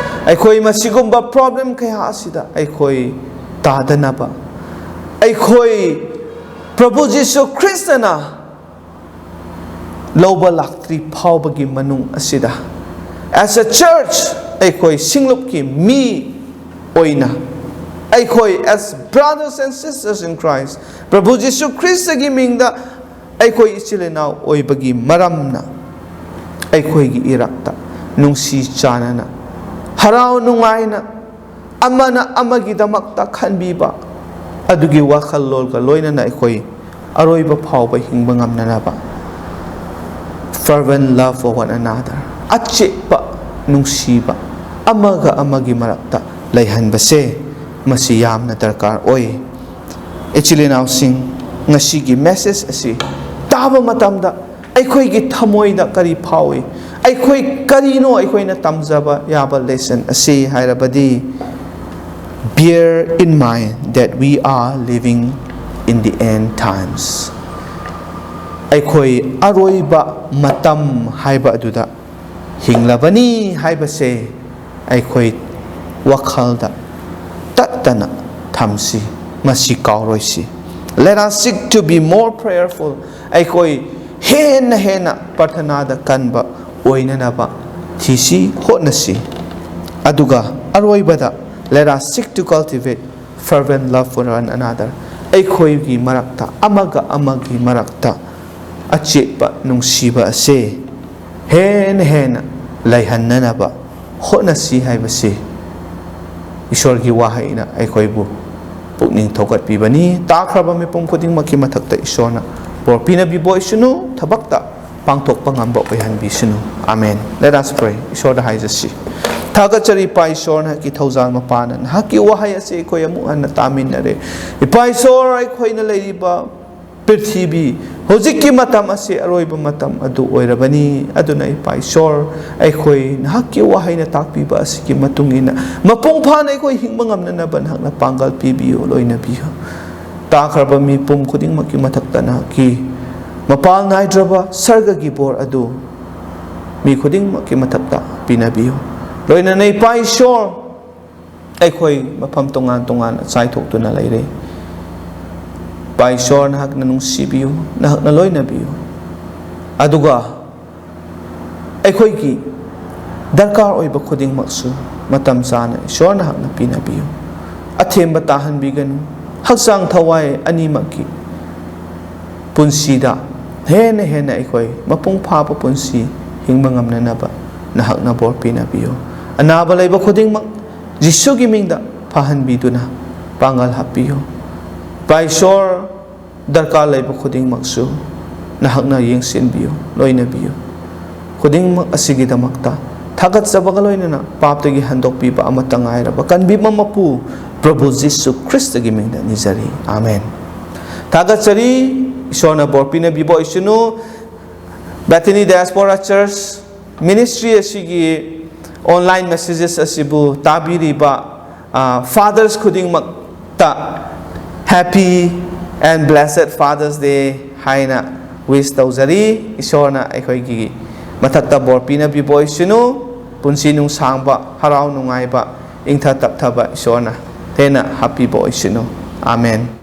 ꯑꯩꯈꯣꯏ ꯃꯁꯤꯒꯨꯝꯕ problem ꯀꯌꯥ ꯑꯁꯤꯗ ꯑꯩꯈꯣꯏ ꯇꯥꯗꯅꯕ, ꯑꯩꯈꯣꯏ ꯄ꯭ꯔꯚꯨ ꯖꯤꯁꯨ ꯈ꯭ꯔꯤꯁꯇꯅ ꯂꯧꯕ ꯂꯥꯛꯇ꯭ꯔꯤ ꯐꯥꯎꯕꯒꯤ ꯃꯅꯨꯡ ꯑꯁꯤꯗ, as a church, ꯑꯩꯈꯣꯏ ꯁꯤꯡꯂꯨꯞꯀꯤ ꯃꯤ ꯑꯣꯏꯅ, ꯑꯩꯈꯣꯏ as brothers and sisters in Christ, ꯄ꯭ꯔꯚꯨ ꯖꯤꯁꯨ ꯈ꯭ꯔꯤꯁꯇꯒꯤ ꯃꯤꯡꯗ ꯑꯩꯈꯣꯏ ꯏꯆꯤꯜ ꯏꯅꯥꯎ ꯑꯣꯏꯕꯒꯤ ꯃꯔꯝꯅ, ꯑꯩꯈꯣꯏꯒꯤ ꯏꯔꯛꯇ ꯅꯨꯡꯁꯤ ꯆꯥꯟꯅꯅ, ꯍꯔꯥꯎ ꯅꯨꯡꯉꯥꯏꯅ, ꯑꯃꯅ ꯑꯃꯒꯤꯗꯃꯛꯇ ꯈꯟꯕꯤꯕ ꯑꯗꯨꯒꯤ ꯋꯥꯈꯜꯂꯣꯟꯒ ꯂꯣꯏꯅꯅ ꯑꯩꯈꯣꯏ ꯑꯔꯣꯏꯕ ꯐꯥꯎꯕ ꯍꯤꯡꯕ ꯉꯝꯅꯅꯕ, fervent love for one another, ꯑꯆꯦꯠꯄ ꯅꯨꯡꯁꯤꯕ ꯑꯃꯒ ꯑꯃꯒꯤ ꯃꯔꯛꯇ ꯂꯩꯍꯟꯕꯁꯦ, ꯃꯁꯤ ꯌꯥꯝꯅ ꯗꯔꯀꯥꯔ ꯑꯣꯏ꯫ ꯏꯆꯤꯜ ꯏꯅꯥꯎꯁꯤꯡ, ꯉꯁꯤꯒꯤ message ꯑꯁꯤ ꯇꯥꯕ ꯃꯇꯝꯗ ꯑꯩꯈꯣꯏꯒꯤ ꯊꯃꯣꯏꯗ ꯀꯔꯤ ꯐꯥꯎꯏ? ꯑꯩꯈꯣꯏ ꯀꯔꯤꯅꯣ ꯑꯩꯈꯣꯏꯅ ꯇꯝꯖꯕ ꯌꯥꯕ lesson ꯑꯁꯤ ꯍꯥꯏꯔꯕꯗꯤ, bear in mind that we are living in the end times. ꯑꯩꯈꯣꯏ ꯑꯔꯣꯏꯕ ꯃꯇꯝ ꯍꯥꯏꯕ ꯑꯗꯨꯗ ꯍꯤꯡꯂꯕꯅꯤ ꯍꯥꯏꯕꯁꯦ ꯑꯩꯈꯣꯏ ꯋꯥꯈꯜꯗ ꯇꯠꯇꯅ ꯊꯝꯁꯤ, ꯃꯁꯤ ꯀꯥꯎꯔꯣꯏꯁꯤ꯫ Let us seek to be more prayerful. ꯑꯩꯈꯣꯏ ꯍꯦꯟꯅ ꯍꯦꯟꯅ ꯄ꯭ꯔꯊꯅꯥꯗ ꯀꯟꯕ ꯑꯣꯏꯅꯅꯕ ꯊꯤꯁꯤ, ꯍꯣꯠꯅꯁꯤ꯫ ꯑꯗꯨꯒ ꯑꯔꯣꯏꯕꯗ, let us seek to cultivate fervent love for one another. ꯑꯩꯈꯣꯏꯒꯤ ꯃꯔꯛꯇ, ꯑꯃꯒ ꯑꯃꯒꯤ ꯃꯔꯛꯇ ꯑꯆꯦꯠꯄ ꯅꯨꯡꯁꯤꯕ ꯑꯁꯦ ꯍꯦꯟꯅ ꯍꯦꯟꯅ ꯂꯩꯍꯟꯅꯅꯕ ꯍꯣꯠꯅꯁꯤ ꯍꯥꯏꯕꯁꯤ ꯏꯁꯣꯔꯒꯤ ꯋꯥꯍꯩꯅ ꯑꯩꯈꯣꯏꯕꯨ ꯄꯨꯛꯅꯤꯡ ꯊꯧꯒꯠꯄꯤꯕꯅꯤ꯫ ꯇꯥꯈ꯭ꯔꯕ ꯃꯤꯄꯨꯝ ꯈꯨꯗꯤꯡꯃꯛꯀꯤ ꯃꯊꯛꯇ ꯏꯁꯣꯔꯅ ꯕꯣꯔ ꯄꯤꯅꯕꯤꯕ ꯑꯣꯏꯁꯅꯨ꯫ ꯊꯕꯛꯇ ꯄꯥꯡꯊꯣꯛꯄ ꯉꯝꯕ ꯑꯣꯏꯍꯟꯕꯤꯁꯅꯨ꯫ ꯑꯃꯦꯟ꯫ Let us pray. ꯏꯁꯣꯔꯗ ꯍꯥꯏꯖꯁꯤ꯫ ꯊꯥꯒꯠꯆꯔꯤ ꯏꯄꯥ ꯏꯁꯣꯔ, ꯅꯍꯥꯛꯀꯤ ꯊꯧꯖꯥꯜ ꯃꯄꯥꯅ ꯅꯍꯥꯛꯀꯤ ꯋꯥꯍꯩ ꯑꯁꯤ ꯑꯩꯈꯣꯏ ꯑꯃꯨꯛ ꯍꯟꯅ ꯇꯥꯃꯤꯟꯅꯔꯦ꯫ ꯏꯄꯥ ꯏꯁꯣꯔ, ꯑꯩꯈꯣꯏꯅ ꯂꯩꯔꯤꯕ ꯄ꯭ꯔꯤꯊꯤꯕꯤ, ꯍꯧꯖꯤꯛꯀꯤ ꯃꯇꯝ ꯑꯁꯤ ꯑꯔꯣꯏꯕ ꯃꯇꯝ ꯑꯗꯨ ꯑꯣꯏꯔꯕꯅꯤ꯫ ꯑꯗꯨꯅ ꯏꯄꯥ ꯏꯁꯣꯔ, ꯑꯩꯈꯣꯏ ꯅꯍꯥꯛꯀꯤ ꯋꯥꯍꯩꯅ ꯇꯥꯛꯄꯤꯕ ꯑꯁꯤꯒꯤ ꯃꯇꯨꯡ ꯏꯟꯅ ꯃꯄꯨꯡ ꯐꯥꯅ ꯑꯩꯈꯣꯏ ꯍꯤꯡꯕ ꯉꯝꯅꯅꯕ ꯅꯍꯥꯛꯅ ꯄꯥꯡꯒꯜ ꯄꯤꯕꯤꯌꯨ, ꯂꯣꯏꯅꯕꯤꯌꯨ꯫ ꯇꯥꯈ꯭ꯔꯕ ꯃꯤꯄꯨꯝ ꯈꯨꯗꯤꯡꯃꯛꯀꯤ ꯃꯊꯛꯇ ꯅꯍꯥꯛꯀꯤ ꯃꯄꯥꯜ ꯅꯥꯏꯗ꯭ꯔꯕ ꯁꯔꯒꯒꯤ ꯕꯣꯔ ꯑꯗꯨ ꯃꯤ ꯈꯨꯗꯤꯡꯃꯛꯀꯤ ꯃꯊꯛꯇ ꯄꯤꯅꯕꯤꯌꯨ꯫ ꯂꯣꯏꯅꯅ ꯏꯄꯥ ꯏꯁꯣꯔ, ꯑꯩꯈꯣꯏ ꯃꯐꯝ ꯇꯣꯉꯥꯟ ꯇꯣꯉꯥꯟꯅ ꯆꯥꯏꯊꯣꯛꯇꯨꯅ ꯂꯩꯔꯦ꯫ ꯏꯄꯥ ꯏꯁꯣꯔ, ꯅꯍꯥꯛꯅ ꯅꯨꯡꯁꯤꯕꯤꯌꯨ, ꯅꯍꯥꯛꯅ ꯂꯣꯏꯅꯕꯤꯌꯨ꯫ ꯑꯗꯨꯒ ꯑꯩꯈꯣꯏꯒꯤ ꯗꯔꯀꯥꯔ ꯑꯣꯏꯕ ꯈꯨꯗꯤꯡꯃꯛꯁꯨ ꯃꯇꯝ ꯆꯥꯅ ꯏꯁꯣꯔ ꯅꯍꯥꯛꯅ ꯄꯤꯅꯕꯤꯌꯨ꯫ ꯑꯊꯦꯝꯕ ꯇꯥꯍꯟꯕꯤꯒꯅꯨ꯫ ꯍꯛꯆꯥꯡ ꯊꯋꯥꯏ ꯑꯅꯤꯃꯛꯀꯤ ꯄꯨꯟꯁꯤꯗ ꯍꯦꯟꯅ ꯍꯦꯟꯅ ꯑꯩꯈꯣꯏ ꯃꯄꯨꯡ ꯐꯥꯕ ꯄꯨꯟꯁꯤ ꯍꯤꯡꯕ ꯉꯝꯅꯅꯕ ꯅꯍꯥꯛꯅ ꯕꯣꯔ ꯄꯤꯅꯕꯤꯌꯨ꯫ ꯑꯅꯥꯕ ꯂꯩꯕ ꯈꯨꯗꯤꯡꯃꯛ ꯖꯤꯁꯨꯒꯤ ꯃꯤꯡꯗ ꯐꯍꯟꯕꯤꯗꯨꯅ ꯄꯥꯡꯒꯜ ꯍꯥꯞꯄꯤꯌꯨ꯫ ꯏꯄꯥ ꯏꯁꯣꯔ, ꯗꯔꯀꯥꯔ ꯂꯩꯕ ꯈꯨꯗꯤꯡꯃꯛꯁꯨ ꯅꯍꯥꯛꯅ ꯌꯦꯡꯁꯤꯟꯕꯤꯌꯨ, ꯂꯣꯏꯅꯕꯤꯌꯨ꯫ ꯈꯨꯗꯤꯡꯃꯛ ꯑꯁꯤꯒꯤꯗꯃꯛꯇ ꯊꯥꯒꯠꯆꯕꯒ ꯂꯣꯏꯅꯅ ꯄꯥꯞꯇꯒꯤ ꯍꯟꯗꯣꯛꯄꯤꯕ ꯑꯃꯠꯇ ꯉꯥꯏꯔꯕ ꯀꯟꯕꯤꯕ ꯃꯄꯨ ꯄ꯭ꯔꯚꯨ ꯖꯤꯁꯨ ꯈ꯭ꯔꯤꯁꯇꯒꯤ ꯃꯤꯡꯗ ꯅꯤꯖꯔꯤ꯫ ꯑꯥꯃꯦꯟ꯫ ꯊꯥꯒꯠꯆꯔꯤ꯫ ꯏꯁꯣꯔꯅ ꯕꯣꯔ ꯄꯤꯅꯕꯤꯕ ꯑꯣꯏꯁꯅꯨ꯫ Bethany Diaspora Church Ministry ꯑꯁꯤꯒꯤ online messages ꯑꯁꯤꯕꯨ ꯇꯥꯕꯤꯔꯤꯕ, ꯑ, fathers ꯈꯨꯗꯤꯡꯃꯛꯇ Happy and Blessed Father's Day ꯍꯥꯏꯅ wish ꯇꯧꯖꯔꯤ꯫ ꯏꯁꯣꯔꯅ ꯑꯩꯈꯣꯏꯒꯤ ꯃꯊꯛꯇ ꯕꯣꯔ ꯄꯤꯅꯕꯤꯕ ꯑꯣꯏꯁꯅꯨ꯫ ꯄꯨꯟꯁꯤ ꯅꯨꯡꯁꯥꯡꯕ, ꯍꯔꯥꯎ ꯅꯨꯡꯉꯥꯏꯕ, ꯏꯪꯊ ꯇꯞꯊꯕ ꯏꯁꯣꯔꯅ ꯍꯦꯟꯅ ꯍꯥꯞꯄꯤꯕ ꯑꯣꯏꯁꯅꯨ꯫ ꯑꯥꯃꯦꯟ꯫